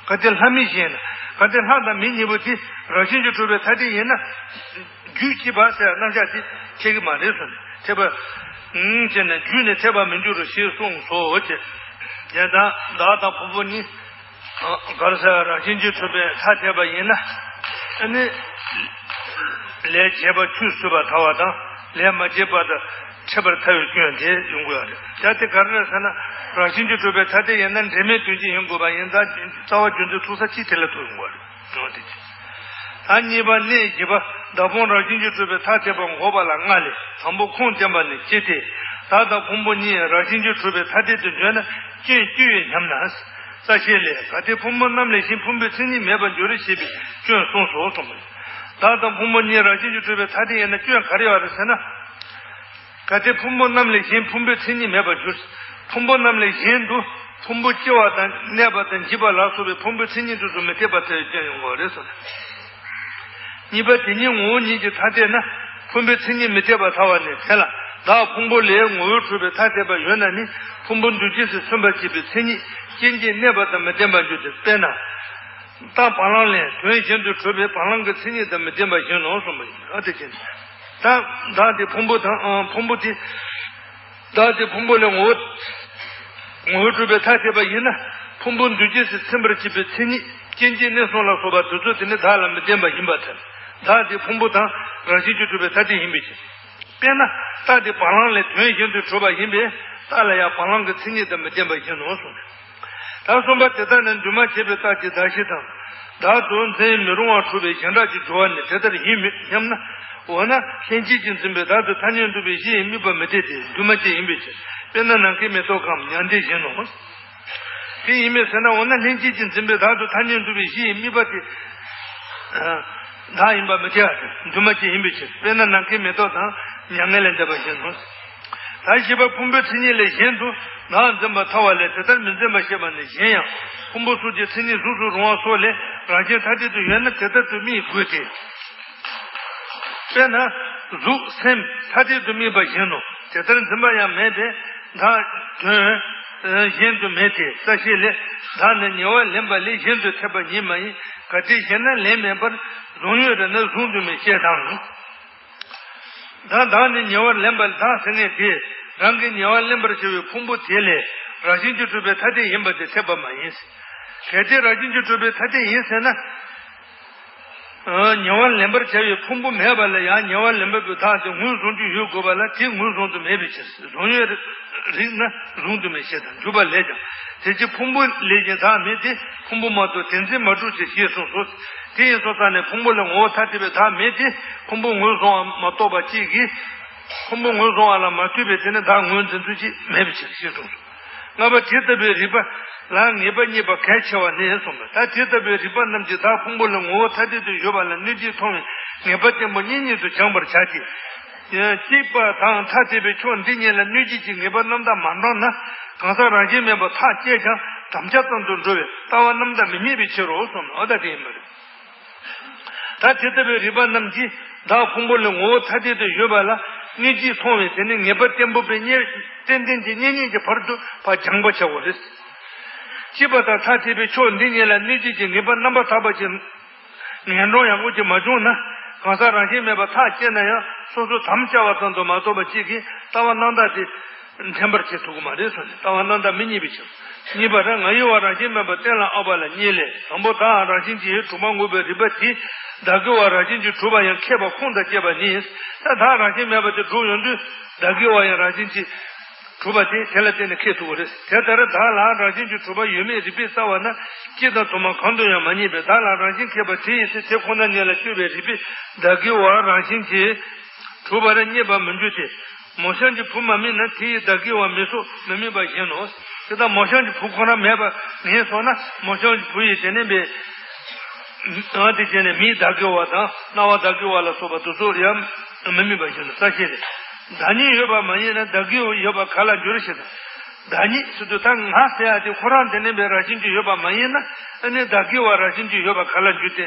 གལ་ཏེ་ལྷ་མིན་གཞན་ཡིན་ན། གལ་ཏེ་ལྷ་དང་མི་གཉིས་པོ་དེ་རང་བཞིན་གྱིས་གྲུབ་པའི་ཐ་དད་ཡིན་ན། རྒྱུད་གཅིག་པ་ཟེར་རྣམ་གཞག་དེ་འཐད་ཀྱི་མ་རེད་གསུངས་ནས། འཐད་པ། ཨང་བྱས་ན་རྒྱུད་ནི་འཐད་པར་མི་འགྱུར་རོ་ཞེས་གསུངས་སོ་ཅེས། དེ་ལྟར་བདག་དང་ཕུང་པོ་གཉིས། ག་རེ་ཟེར། རང་བཞིན་གྱིས་གྲུབ་པའི་ཐ་དད་པ་ཡིན་ན། ཨ་ནི། ལས་བྱས་པ་ཆུད་ཟོས་པར་ཐལ་བ་དང་། ལས་མ་བྱས་པ་དང་འཕྲད་པར་ཐལ་བའི་སྐྱོན་དེ་ཡོང་དགོས་པ་རེད། ད་དེ་ག་རེ་རེད་ཟེར་ན། རང་བཞིན་གྱིས་གྲུབ་པའི་ཐ་དད་ཡིན་ན་འབྲེལ་མེད་དོན་གཅིག་ཡིན་དགོས་པ་ཡིན་ཙང་རྩ་བ་རྒྱུ་མཚན་ཐུག་ས་གཅིག་དེ་ལ་ཐུག་ཡོང་དགོས་པ་རེད། ད་གཉིས་པ་གནད་བཞི་པ། བདག་ཕུང་རང་བཞིན་གྱིས་གྲུབ་པའི་ཐ་དད་པ་འགོག་པ་ལ་ལྔ་ལས་དང་པོ་ཁུངས་བསྟན་པ་ནི་སྤྱི་སྟེ། བདག་དང་ཕུང་པོ་གཉིས་རང་བཞིན་གྱིས་གྲུབ་པའི་ཐ་དད་དུ་འདོད་ན་སྐྱོན་བཅུ་ཡོད་སྙམ་ན། རྩ་ཤེ་ལས། གལ་ཏེ་ཕུང་པོ་རྣམས་ལས་གཞན་ཕུང་པོའི་མཚན་ཉིད་མེད་པར་འགྱུར་ཞེས་པའི་སྐྱོན་གསུངས་སོ་གསུངས་པ་ཡིན། བདག་དང་ཕུང་པོ་གཉིས་རང་བཞིན་གྱིས་གྲུབ་པའི་ཐ་དད་ཡིན་ན་སྐྱོན་ག་རེ་ཡོད་རེད་ཟེར་ན། གལ་ཏེ་ཕུང་པོ་རྣམས་ལས་གཞན་ཕུང་པོའི་མཚན་ཉིད་མེད་པར་འགྱུར། ཕུང་པོ་རྣམས་ལས་གཞན་དུ་ཕུང་པོ་སྐྱེ་བ་དང་གནས་པ་དང་འཇིག་པ་ལ་སོགས་པའི་ཕུང་པོའི་མཚན་ཉིད་དུ་སུ་མི་འཐད་པར་ཐལ་བའི་སྐྱོན་ཡོང་གི་རེད་གསུངས། གཉིས་པ་དེ་ཉིད་ངོ་བོ་ཉིད་ཀྱིས་ཐ་དད་ན་ཕུང་པོའི་མཚན་ཉིད་མི་འཐད་པར་ཐལ་བ་ནི་དེ་ལ་བདག་ཕུང་པོ་ལས་ངོ་བོས་གྲུབ་པའི་ཐ་དད་པ་ཡོད་ན་ནི་ཕུང་པོ་འདུ་བྱེད་ཀྱིས་མཚོན་པར་བྱེད་པའི་མཚན་ཉིད་རྐྱེན་གྱིས་གནས་པ་དང་མི་ལྡན་པར་འགྱུར་ཏེ། དཔེར་ན། རྟགས་བ་ལང་ལས་དོན་གཞན་དུ་གྲུབ་པའི་བ་ལང་གི་མཚན་ཉིད་དང་མི་ལྡན་པ་བཞིན་ནོ་གསུངས་པ་ཡིན། ཨ་དེ་བཞིན། ད་བདག་དེ་ཕུང་པོ་དང་ཕུང་པོ་དེ། བདག་དེ་ཕུང་པོ་ལས་ངོ་བོ། ངོ་བོས་གྲུབ་པའི་ཐ་དད་པ་ཡིན་ན། ཕུང་པོ་འདུ་བྱེད་ཀྱིས་མཚོན་པར་བྱེད་པའི་མཚན་ཉིད་རྐྱེན་གྱིས་གནས་གསུམ་ལ་སོགས་པ་དེ་ཚོ་དེ་ནི་བདག་ལ་མི་ལྡན་པ་ཡིན་པར་ཐལ། བདག་དེ་ཕུང་པོ་དང་རང་བཞིན་གྱིས་གྲུབ་པའི་ཐ་དད་ཡིན་པའི་ཕྱིར། དཔེར་ན་རྟགས་དེ་བ་ལང་ལས་དོན་གཞན་དུ་གྲུབ་པ་ཡིན་པས་རྟགས་ལ་ཡང་བ་ལང་གི་མཚན་ཉིད་དང་མི་ལྡན་པ་བཞིན་ནོ་གསུངས། ད་གསུམ་པ་དེ་ལྟར་ན་འདུས་མ་བྱས་པའི་རྟགས་ཀྱི་གདགས་གཞི་དང་། བདག་ཏུ་འཛིན་མི་རུང་བར་གྲུབ་པའི་གཞན་གྲགས་ཀྱི་སྦྱོར་བ་ནི་དེ་ལྟར་ཡིན་མོད་སྙམ་ན། འོ་ན་ལྷན་སྐྱེས་ཀྱིས་འཛིན་པའི་བདག་ཏུ་ཐ་སྙད་འདུ་བའི་གཞི་ཡི་དམིགས་པ་མི་འཐད་དེ་འདུས་མ་བྱས་ཡིན་པའི་ཕྱིར། དཔེར་ན་ནམ་མཁའི་མེ་ཏོག་གམ་མྱང་འདས་བཞིན་ནོ། དེ་ཡིན་མོད་ཟེར་ན་འོ་ན་ལྷན་སྐྱེས་ཀྱིས་འཛིན་པའི་བདག་ཏུ་ཐ་སྙད་འདུ་བའི་གཞི་ཡི་དམིགས་པ་དེ། བདག་ཡིན་པ་མི་འཐད་པ་དེ་འདུས་མ་བྱས་ཡིན་པའི་ཕྱིར། དཔེར་ན་ནམ་མཁའི་མེ་ཏོག་དང་མྱ་ངན་ལས་འདས་པ་བཞིན་ནོ། ད་བཞི་པ་ཕུང་པོའི་མཚན་ཉིད་ལས་གཞན་དུ་བདག་འཛིན་པར་ཐལ་བ་ལས་དེ་ལྟར་མི་འཛིན་པར་བཤད་པ་ནི་གཞན་ཡང་ཕུང་པོ་སོགས་ཀྱི་མཚན་ཉིད་གཟུགས་སུ་རུང་བ་སོགས་ལས་རང་བཞིན་ཐ་དད་དུ་ཡོད་ན་དེ་ལྟར་དུ་དམིགས་དགོས་ཏེ། དཔེར་ན་གཟུགས་སེམས་ཐ་དད་དུ་དམིགས་པ་བཞིན་ནོ། དེ་ལྟར་འཛིན་པ་ཡང་མེད་པས་བདག་དོན་གཞན་དུ་མེད་དེ། རྩ་ཤེ་ལས། བདག་ནི་ཉེ་བར་ལེན་པ་ལས་གཞན་དུ་འཐད་པ་ཉིད་མ་ཡིན། གལ་ཏེ་གཞན་ན་ལེན་མེད་པར་གཟུང་ཡུལ་རེ་ན་གཟུང་དུ་མེད་ཅེས་དང་། ད་བདག་ནི་ཉེ་བར་ལེན་པ་ལས་བདག་ཟེར་མཁན་དེ་རང་གི་ཉེ་བར་ལེན་པར་བྱ་བའི་ཕུང་པོ་དེ་ལས་རང་བཞིན་གྱིས་གྲུབ་པའི་ཐ་དད་ཡིན་པ་དེ་འཐད་པ་མ་ཡིན། གལ་ཏེ་རང་བཞིན་གྱིས་གྲུབ་པའི་ཐ་དད་ཡིན་ཟེར་ན། ཉེ་བར་ལེན་པར་བྱ་བའི་ཕུང་པོ་མེད་པ་ལ་ཡང་ཉེ་བར་ལེན་པ་པོའི་བདག་དེ་ངོས་བཟུང་རྒྱུ་ཡོད་དགོས་པ་ལ་དེ་ངོས་བཟུང་དུ་མེད་པའི་ཕྱིར། གཟུང་ཡུལ་རིགས་ན་གཟུང་དུ་མེད་ཅེས་དང་འཇུག་པ་ལས་ཀྱང་དེ་ཕྱིར་ཕུང་པོ་ལས་ཀྱང་བདག་མེད་དེ། ཕུང་པོ་མ་གཏོགས་དེ་འཛིན་མ་གྲུབ་ཅེས་ཞེས་གསུངས་སོ། དེ་ཡིན་སོང་ཙང་ནས་ཕུང་པོ་ལས་ངོ་བོ་ཐ་དད་པའི་བདག་མེད་དེ། ཕུང་པོ་ངོས་བཟུང་བ་མ་གཏོགས་པ་གཅིག་གིས། ཕུང་པོ་ངོས་བཟུང་བ་ལ་མ་ལྟོས་པའི་དེ་ནི་བདག་ངོས་འཛིན་ཚུལ་གྱིས་མེད་པའི་ཕྱིར་ཞེས་གསུངས་སོ། ལྔ་པ་དེ་ལྟ་བུའི་རིགས་པ་ལ་ངེས་པ་རྙེད་པ་གལ་ཆེ་བ་ནི་གསུངས་པ། ད་དེ་ལྟ་བུའི་རིགས་པ་རྣམས་ཀྱིས་བདག་ཕུང་པོ་ལས་ངོ་བོ་ཐ་དད་དུ་ཡོད་པ་ལ་གནོད་བྱེད་མཐོང་བའི་ངེས་པ་བརྟན་པོ་གཉིས་ཉིད་དུ་སྦྱངས་པར་བྱ་སྟེ། གཅིག་པ་དང་ཐ་དད་པའི་ཕྱོགས་འདི་གཉིས་ལ་གནོད་བྱེད་ཀྱི་ངེས་པ་རྣམ་དག་མ་འདྲེས་ན་གང་ཟག་རང་བཞིན་མེད་པར་ཐག་བཅད་ཀྱང་དམ་བཅའ་ཙམ་དུ་འགྲོ་བའི་ལྟ་བ་རྣམ་དག་མི་རྙེད་པའི་ཕྱིར་རོ་གསུངས། འོ་ད་དེ་ཡིན་པ་རེད། ད་དེ་ལྟ་བུའི་རིགས་པ་རྣམས་ཀྱིས་བདག་ཕུང་པོ་ལས་ངོ་བོ་ཐ་དད་དུ་ཡོད་པ་ལ་གནོད་བྱེད་མཐོང་བའི་དེ་ནི་ངེས་པ་བརྟན་པོ་པའི་གནས་ཏན་ཏན་གྱི་གནས་རྙེད་ཀྱི་བར་དུ་ཕར་སྦྱངས་པ་བྱ་དགོས་རེད། སྐྱེས་པ་དང་ཐ་དད་པའི་ཕྱོགས་འདི་གཉིས་ལ་གནོད་བྱེད་ཀྱི་ངེས་པ་རྣམ་པར་དག་པ་ཅན་ངན་འགྲོ་ཡང་དངོས་ཀྱིས་མ་བྱུང་ན་གང་ཟག་རང་བཞིན་མེད་པར་ཐག་བཅད་ན་ཡང་སོ་སོ་དམ་བཅའ་བ་ཙམ་དུ་མ་གཏོགས་པ་གཅིག་གིས་ལྟ་བ་རྣམ་དག་དེ། འདྲེན་པར་བྱེད་ཐུབ་ཀྱི་མ་རེད་གསུངས་ནས་ལྟ་བ་རྣམ་དག་མི་རྙེད་པའི་ཕྱིར། གཉིས་པ་ར་ང་ཡི་བ་རང་བཞིན་མེད་པ་གཏན་ལ་དབབ་པ་ལ་གཉིས་ལས། དང་པོ་བདག་རང་བཞིན་གྱིས་གྲུབ་པ་ངོས་པའི་རིགས་པ་དེས་བདག་གི་བ་རང་བཞིན་གྱིས་གྲུབ་པ་ཡང་ཁེགས་པ་ཁུངས་དང་བཅས་པ་ནི། ད་བདག་རང་བཞིན་མེད་པ་དེ་གྲུབ་ཡོང་དུས་བདག་གི་བ་ཡང་རང་བཞིན་གྱིས་གྲུབ་པ་དེ་དེ་ལ་བརྟེན་ནས་ཁེགས་ཐུབ་ཀྱི་རེད། དེ་ལྟར་བདག་ལ་རང་བཞིན་གྱིས་གྲུབ་པ་ཡོད་མེད་རིགས་པས་རྩ་བ་ན་སྐྱེ་དང་དུ་མ་གང་དུ་ཡང་མ་རྙེད་པས་བདག་ལ་རང་བཞིན་ཁེགས་པ་དེ་ཡིན་ཚེ་དེ་ཁོ་ན་ཉིད་ལ་དཔྱོད་པའི་རིགས་པས་བདག་གི་བ་རང་བཞིན་གྱིས་གྲུབ་པར་རྙེད་པར་མི་འགྱུར་ཏེ། མོ་གཤམ་གྱི་བུ་མ་རྨིས་ན་དེ་ཡི་བདག་གི་བ་མི་སོགས་མི་རྨིས་པ་བཞིན་ནོ། དེ་ལྟར་མོ་གཤམ་གྱི་བུ་ཁོ་རང་མེད་པ་ངེས་སོང་ན་མོ་གཤམ་གྱི་བུ་ཡི་དེ་ནས་པའི་ཨ་དེ་བྱས་ནས་མིའི་བདག་གི་བ་དང་རྣ་བ་བདག་གི་བ་ལ་སོགས་པ་དེ་ཚོ་ཡང་མི་རྨིས་པ་བཞིན་ནོ། ས་བཤད་ལས། བདག་ཉིད་ཡོད་པ་མ་ཡིན་ན་བདག་གི་ཡོད་པ་ག་ལ་འགྱུར་ཞེས་དང་། བདག་ཉིད་ཟེར་དུས་ད་ང་ཟེར་ཡ་དེ་ཁོ་རང་དེ་ནས་པའི་རང་བཞིན་གྱིས་ཡོད་པ་མ་ཡིན་ན་ཨ་ནི་བདག་གི་བ་རང་བཞིན་གྱིས་ཡོད་པ་ག་ལ་འགྱུར་ཏེ་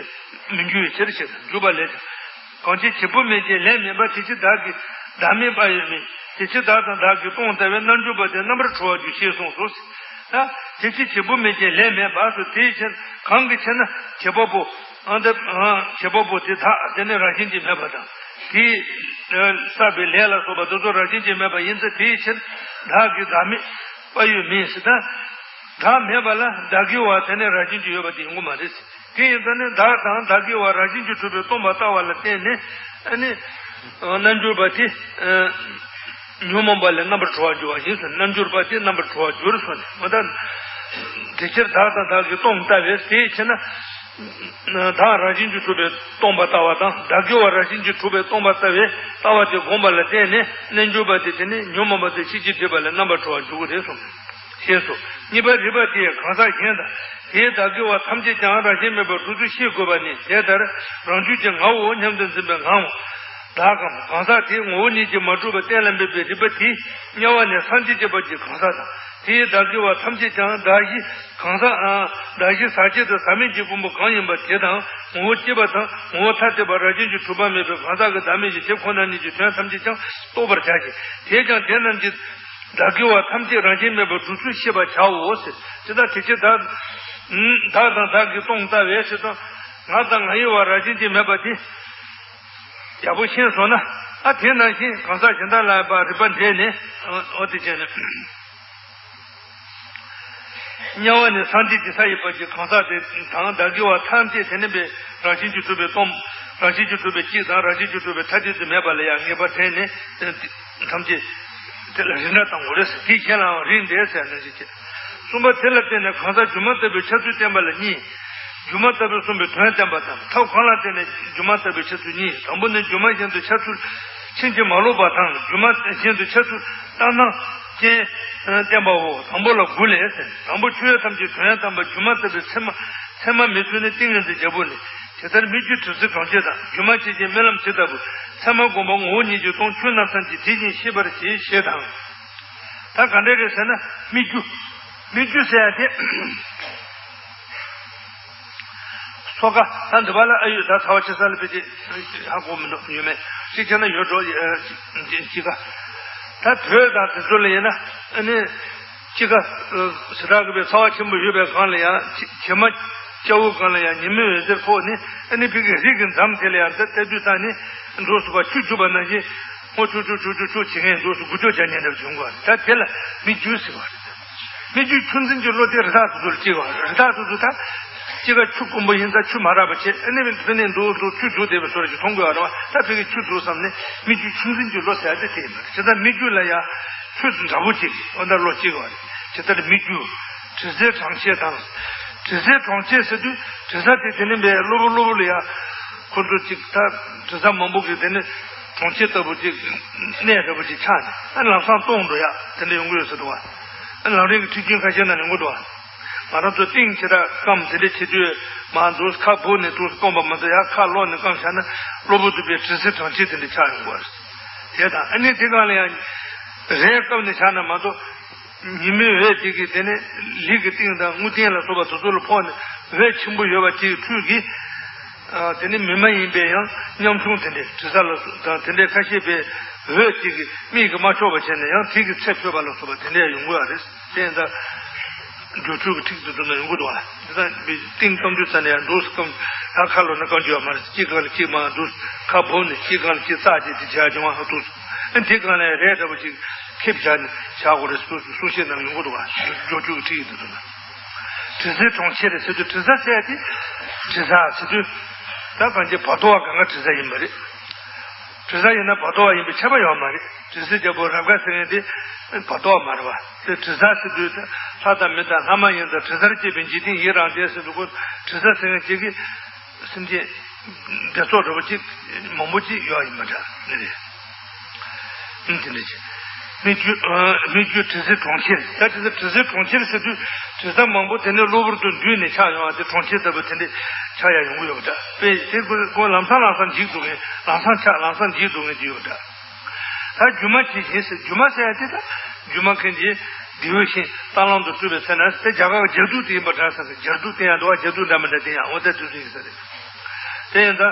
མི་འགྱུར་བའི་ཕྱིར་ཞེས་དང་འཇུག་པ་ལས་དང་། གང་ཕྱིར་བྱེད་པོ་མེད་ཅིང་ལས་མེད་པ་དེ་ཕྱིར་བདག་གི་བདག་མེད་པ་ཡོད་མིན་དེ་ཕྱིར་བདག་དང་བདག་གིས་སྟོང་ལྟ་བས་རྣལ་འབྱོར་པ་དེ་རྣམ་པར་གྲོལ་བར་འགྱུར་ཞེས་གསུངས་སོ། ད་དེ་ཕྱིར་བྱེད་པོ་མེད་ཅིང་ལས་མེད་པ་སོ་དེའི་ཕྱིར་གང་གི་ཕྱིར་ན་བྱེད་པ་པོ་ཨ་ད་བྱེད་པ་པོ་དེ་དག་དེ་ནི་རང་བཞིན་གྱིས་མེད་པ་དང་དེས་བསགས་པའི་ལས་ལ་སོགས་པ་དེ་ཚོ་རང་བཞིན་གྱིས་མེད་པ་ཡིན་ཚེ་དེའི་ཕྱིར་བདག་གི་བདག་མེད་པ་ཡོད་མིན་ཞེས་དང་། བདག་མེད་པ་ལ་བདག་གི་བ་དེ་ནི་རང་བཞིན་གྱིས་ཡོད་པ་དེ་ཡོང་གི་མ་རེད། དེ་ཡིན་ཙང་ནི་བདག་དང་བདག་གི་བ་རང་བཞིན་གྱིས་གྲུབ་པའི་སྟོང་པ་ལྟ་བ་ལ་བརྟེན་ནས་ཨ་ནི་རྣལ་འབྱོར་པ་དེ་ཉོན་མོངས་པ་ལས་རྣམ་པར་གྲོལ་བར་འགྱུར་བ་ཡིན་ཟེར། རྣལ་འབྱོར་པ་དེ་རྣམ་པར་གྲོལ་བར་འགྱུར་གསུངས་ནས་འོ་ད་དེ་ཕྱིར་བདག་དང་བདག་གིས་སྟོང་ལྟ་བས་དེའི་ཕྱིར་ན་བདག་རང་བཞིན་གྱིས་གྲུབ་པའི་སྟོང་པ་ལྟ་བ་དང་བདག་གི་བ་རང་བཞིན་གྱིས་གྲུབ་པའི་སྟོང་པ་ལྟ་བའི་ལྟ་བ་དེ་བསྒོམ་པ་ལ་བརྟེན་ནས་རྣལ་འབྱོར་པ་དེ་དེ་ནི་ཉོན་མོངས་པ་དེ་ཕྱིན་ཅི་ཐུབ་པ་ལས་རྣམ་པར་གྲོལ་བར་འགྱུར་གྱི་རེད་གསུངས། ཞེས་སོ། གཉིས་པ་རིགས་པ་དེས་གང་ཟག་གཞན་དང་དེའི་བདག་གི་བ་ཐམས་ཅད་ཀྱང་རང་བཞིན་མེད་པར་གྲུབ་ཚུལ་ཤེས་དགོས་པ་ནི་དེ་ལྟར་རང་རྒྱུད་ཀྱི་ངའོ་སྙམ་དུ་འཛིན་པའི་ངའམ། བདག་གམ་གང་ཟག་དེའི་ངོ་བོ་ཉིད་ཀྱིས་མ་གྲུབ་པར་གཏན་ལ་འབེབས་པའི་རིགས་པ་དེས་དམྱལ་བ་ནས་སངས་རྒྱས་ཀྱི་བར་གྱི་གང་ཟག་དང་དེའི་བདག་གི་བ་ཐམས་ཅད་ཀྱང་བདག་གཞན་གང་ཟག་བདག་གཞན་ཟག་བཅས་དང་ཟག་མེད་ཀྱི་ཕུང་པོ་གང་ཡིན་པ་དེ་དང་ངོ་བོ་སྐྱེས་པ་དང་ངོ་བོ་ཐ་དད་པ་རང་བཞིན་གྱིས་གྲུབ་པ་མེད་པའི་གང་ཟག་གི་བདག་མེད་ཀྱི་དེ་ཁོ་ན་ཉིད་ཀྱི་དོན་ཐམས་ཅད་ཀྱང་རྟོགས་པར་བྱ་ཞིང་དེས་ཀྱང་དེ་རྣམས་ཀྱི། བདག་གི་བ་ཐམས་ཅད་རང་བཞིན་མེད་པར་གྲུབ་ཚུལ་ཤེས་པར་བྱའོ་ཟེར། དེ་ལྟར་དེ་ཕྱིར་བདག་བདག་དང་བདག་གིས་སྟོང་ལྟ་བས་ཞེས་དང་ང་དང་ང་ཡི་བ་རང་བཞིན་གྱིས་མེད་པ་དེ་ཡག་པོ་ཤེས་སོང་ན་ཨ་དེ་ནང་བཞིན་གང་ཟག་གཞན་དག་ལ་ཡང་རིགས་པ་འགྲེལ་ནས་འོ་དེ་བྱས་ནས། དམྱལ་བ་ནས་སངས་རྒྱས་ཀྱི་ས་ཡི་བར་གྱི་གང་ཟག་དེ་དང་བདག་གི་བ་ཐམས་ཅད་དེ་ནི་པའི་རང་བཞིན་གྱིས་གྲུབ་པའི་སྟོང་། རང་བཞིན་གྱིས་གྲུབ་པའི་གཅིག་དང་རང་བཞིན་གྱིས་གྲུབ་པའི་ཐ་དད་དུ་མེད་པ་ལ་ཡང་ངེས་པ་དྲན་ནས་ཐམས་ཅད་དེ་ལ་རིགས་འདྲ་བཏང་དགོས་རེད་ཟེར། དེ་གཞན་ལའང་རིགས་འདྲ་ཟེར་ནས་ཞིག་བྱེད། གསུམ་པ་དེ་ལ་བརྟེན་ནས་གང་ཟག་སྒྱུ་མ་ལྟ་བུའི་འཆར་ཚུལ་བསྟན་པ་ལ་གཉིས། སྒྱུ་མ་ལྟ་བུ་གསུངས་པའི་དོན་བསྟན་པ་དང་ཐབས་གང་ལ་བརྟེན་ནས་སྒྱུ་མ་ལྟ་བུའི་འཆར་ཚུལ་གཉིས། དང་པོ་ནི་སྒྱུ་མ་བཞིན་དུ་འཆར་ཚུལ་ཕྱིན་ཅི་མ་ལོག་པ་དང་སྒྱུ་མ་བཞིན་དུ་འཆར་ཚུལ་ལྟར་སྣང་ཅན་བསྟན་པའོ། དང་པོ་ལ་དགུ་ལས་ཟེར། དང་པོ་ཆོས་ཐམས་ཅད་དོན་དམ་པར་སྒྱུ་མ་ལྟ་བུའི་ཚད་མ་ཚད་མ་མི་ཚུལ་ནི་ཏིང་ངེ་འཛིན་རྒྱལ་པོ་ལས། ཇི་ལྟར་སྨིག་རྒྱུ་དྲི་ཟའི་གྲོང་ཁྱེར་དང་སྒྱུ་མ་ཕྱི་བཞིན་རྨི་ལམ་ཇི་ལྟ་བུ། ཚད་མ་བསྒོམ་པ་ངོ་བོ་ཉིད་ཀྱིས་སྟོང་ཆོས་རྣམས་ཐམས་ཅད་དེ་བཞིན་ཤེས་པར་བྱེད་ཞེས་དང་། ད་ག་འདྲ་རེད་ཟེར་ན་སྨིག་རྒྱུ། སྨིག་རྒྱུ་ཟེར་ཡ་དེ། སོ་ཀ་ད་འདི་པ་ལ་ཨ་ཡོད་ད་ཚ་བ་ཆེ་ས་ལ་ཕལ་ཆེར་ཧ་གོ་མི་འདུག་ཡོད་མེད་ཅིག་བྱས་ན་ཡོད་འགྲོ་ཅི་ག་ད་བོད་དང་དེ་ཚོ་ལ་ཡིན་ན་ཨ་ནི་ཅི་ག་ཞེ་དྲག་གི་པའི་ཚ་བ་ཆེན་པོ་ཡོད་པའི་སྒང་ལ་ཡང་བྱེ་མ་སྐྱ་བོའི་སྒང་ལ་ཡང་ཉི་མའི་འོད་ཟེར་ཕོག་ནས་ཨ་ནི་ཕ་གི་རི་གི་འགྲམ་དེ་ལ་ཡང་ད་ལྟ་དུས་ཙང་ནི་འགྲོ་སུ་བ་ཆུ་རྒྱུག་པ་ནང་བཞིན། ཨོ་ཆུ་ཆུ་ཆུ་ཆུ་ཆུ་བྱེད་མཁན་འདུག་སུ་དགུ་ཆོག་བྱ་ཉན་འདྲ་བྱུང་གོ་ད་དེ་ལ་སྨིག་རྒྱུ་ཟེར་བ་རེད། སྨིག་རྒྱུའི་ཆུ་འཛིན་གྱི་བློ་དེ་རི་དྭགས་དེ་ཚོ་ལ་སྐྱེ་བ་རེད། རི་དྭགས་དེ་ཚོ་ད་སྐྱེ་ག་ཆུ་དཀོན་པོ་ཡིན་ཙང་ཆུ་མ་རག་པ་བྱས་ཨ་ནི་མི་ཚོ་ནས་འདུག་འདུག་ཆུ་འདུག་བསྡད་པའི་བཟོ་འདྲ་ཞིག་མཐོང་དགོས་པ་རེད་བ། ད་ཕ་གི་ཆུ་འདུག་བསམ་ནས་སྨིག་རྒྱུའི་ཆུ་འཛིན་གྱི་བློ་ཟེར་ཡ་དེ་དེ་ཡིན་པ་རེད། ཇི་ལྟར་སྨིག་རྒྱུ་ལ་ཡང་ཆུ་འདྲ་པོ་ཅིག་ཨོ་ད་བློ་སྐྱེ་གི་བ་རེད། ཇི་ལྟར་སྨིག་རྒྱུ་དྲི་ཟའི་གྲོང་ཁྱེར་དང་། དྲི་ཟའི་གྲོང་ཁྱེར་ཟེར་དུས་དྲི་ཟ་དེ་དེ་ནི་མེད་གློ་བུར་གློ་བུར་ལ་ཡ་ཁོ་ཚོ་ཅིག་ད་དྲི་ཟ་མང་པོ་གི་དེ་ནི། གྲོང་ཁྱེར་ལྟ་བུ་ཅིག་གནས་འདྲ་བོ་ཅིག་ཆགས་ནས་ཨ་ལམ་སང་སྟོངས་འགྲོ་ཡག་དེ་འདྲ་ཡོང་གི་ཡོད་ཟེར་འདུག་བ། ཨ་ལམ་རིམ་གྱི་ཁྲིད་རྒྱུན་ཁ་ཤས་ན་ཡོང་གི་འདུག་བ། ང་རང་ཚོ་གཏིང་ཆེ་དྲགས་སྐམ་དེ་འདྲ་བྱེད་དུས་མ་འདུག་ཁ་སྦུབ་ནས་འདུག་སྐམ་པ་མ་གཏོགས་ཡ་ཁ་ལོག་ནས་སྐམ་བཞག་ན་གློ་བུར་དུ་པའི་དྲི་ཟའི་གྲོང་ཁྱེར་དེ་འདྲ་ཆགས་ཡོང་གི་རེད། དེ་དང་ཨ་ནི་དེ་གང་ལ་ཡང་རས་སྐམ་ནས་ཆགས་ན་མ་གཏོགས་ཉི་མའི་འོད་དེ་གིས་དེ་ནས་ལུས་ཀྱི་གཏིང་དང་དངུལ་ལྡན་ལ་སོགས་པ་དེ་ཚོ་ལ་ཕོག་ནས་འོད་ཆེན་པོ་ཡོད་པ་དེའི་འཕྲུལ་གྱིས། ཨ་དེ་ནི་མི་མ་ཡིན་པའི་ཡང་ཉམ་ཆུང་དེ་འདྲའི་དྲི་ཟ་ལ་སོགས་དང་དེ་འདྲའི་ཁ་ཤས་པའི་འོད་ཅིག་གིས་མིག་གིས་མ་ཆོག་པ་བྱས་ནས་ཡང་དེ་གི་ཚེ་འཕོས་པ་ལ་སོགས་པ་དེ་འདྲའི་ཡོང་གི་ཡོད་རེད། དེ་ཡིན་ཙང་སྒྱུ་འཕྲུལ་གྱི་ཁྲིད་དེ་ཚོ་ན་ཡོང་གི་འདུག་བ། དེ་ཙང་མི་གཏིང་སྐམ་དུས་ཙམ་ནས་ཡང་འདུག་སྐམ་ཡང་ཁ་ལོག་ན་སྐམ་རྒྱུ་ཡོད་མ་རེད། གཅིག་སྒང་ལ་གཅིག་མར་འདུག་ཁ་སྦུབ་ནས་གཅིག་སྒང་ལ་གཅིག་ཙག་ཅིག་དེ་བྱས་ཀྱང་མ་འདུག་ཨ་དེ་སྒང་ལ་ཡང་རས་འདྲ་པོ་ཅིག་ཁེབས་བཞག་ནས་བཞག་དགོས་རེད་ཟེར་གསུང་བཤད་ན་ཡོང་གི་འདུག་བ། སྒྱུ་འཕྲུལ་གྱི་ཁྲིད་དེ་ཚོ་ན། དྲི་ཟའི་གྲོང་ཁྱེར་ཟེར་དུས་དྲི་ཟ་ཟེར་ཡ་དེ་དྲི་ཟ་ཟེར་དུས་ད་གང་ཅི་བར་དོ་བ་གང་ག་དྲི་ཟ་ཡིན་པ་རེད། དྲི་ཟ་ཡིན་ན་བར་དོ་བ་ཡིན་པའི་ཁྱབ་པ་ཡོད་མ་རེད། དྲི་ཟའི་རྒྱལ་པོ་རབ་དགའ་ཟེར་མཁན་དེ་བར་དོ་བ་མ་རེད་བ། དེ་དྲི་ཟ་ཟེར་དུས་ལྷ་དང་མི་དང་ལྷ་མ་ཡིན་དང་དྲི་ཟར་བཅས་པའི་འཇིག་རྟེན་ཡི་རངས་ཏེ་ཟེར་དུས་ཁོ་དྲི་ཟ་ཟེར་མཁན་གཅིག་གིས་སེམས་ཅན་སྡེ་ཚོགས་འདྲ་པོ་གཅིག་མང་པོ་གཅིག་ཡོད་ཡིན་པ་འདྲ་ནི་རེད། ཨང་དེ་འདྲ་བྱས། སྨིག་རྒྱུ་ཨ་སྨིག་རྒྱུ་དྲི་ཟའི་གྲོང་ཁྱེར། ད་དེ་ཚོ་དྲི་ཟའི་གྲོང་ཁྱེར་ཟེར་དུས་དྲི་ཟ་མང་པོ་དེ་ནས་གློ་བུར་དུ་འདུས་ནས་ཆགས་ཡོང་བ་དེ་གྲོང་ཁྱེར་ལྟ་བུ་དེ་འདྲ་ཆགས་ཡ་ཡོང་གི་ཡོད་པ་འདྲ། དཔེ་དེ་ཁོ་ཁོ་ལམ་སང་ལམ་སང་འཇིག་འགྲོ་མཁན། ལམ་སང་ཆགས་ལམ་སང་འཇིག་འགྲོ་མཁན་དེ་ཡོད་པ་འདྲ། ད་སྒྱུ་མ་ཇི་བཞིན་ཟེར། སྒྱུ་མ་ཟེར་ཡ་དེ་ད་སྒྱུ་མ་མཁན་གྱིས་དེ་བཞིན་གཏན་ལམ་དུ་སྤྲུལ་པའི་ཚེ་ན་དེ་རྒྱ་གར་གྱི་ཇ་དུ་དེ་ཡིན་པ་འདྲ་ཟེར། ཇ་དུ་སྟོན་ཡ་འདུག་བ། ཇ་དུ་འདྲ་མི་འདྲ་སྟོན་ཡ་འོ་ད་དེ་ཚོ་ཡིན་ས་རེད། དེ་ཡིན་ད།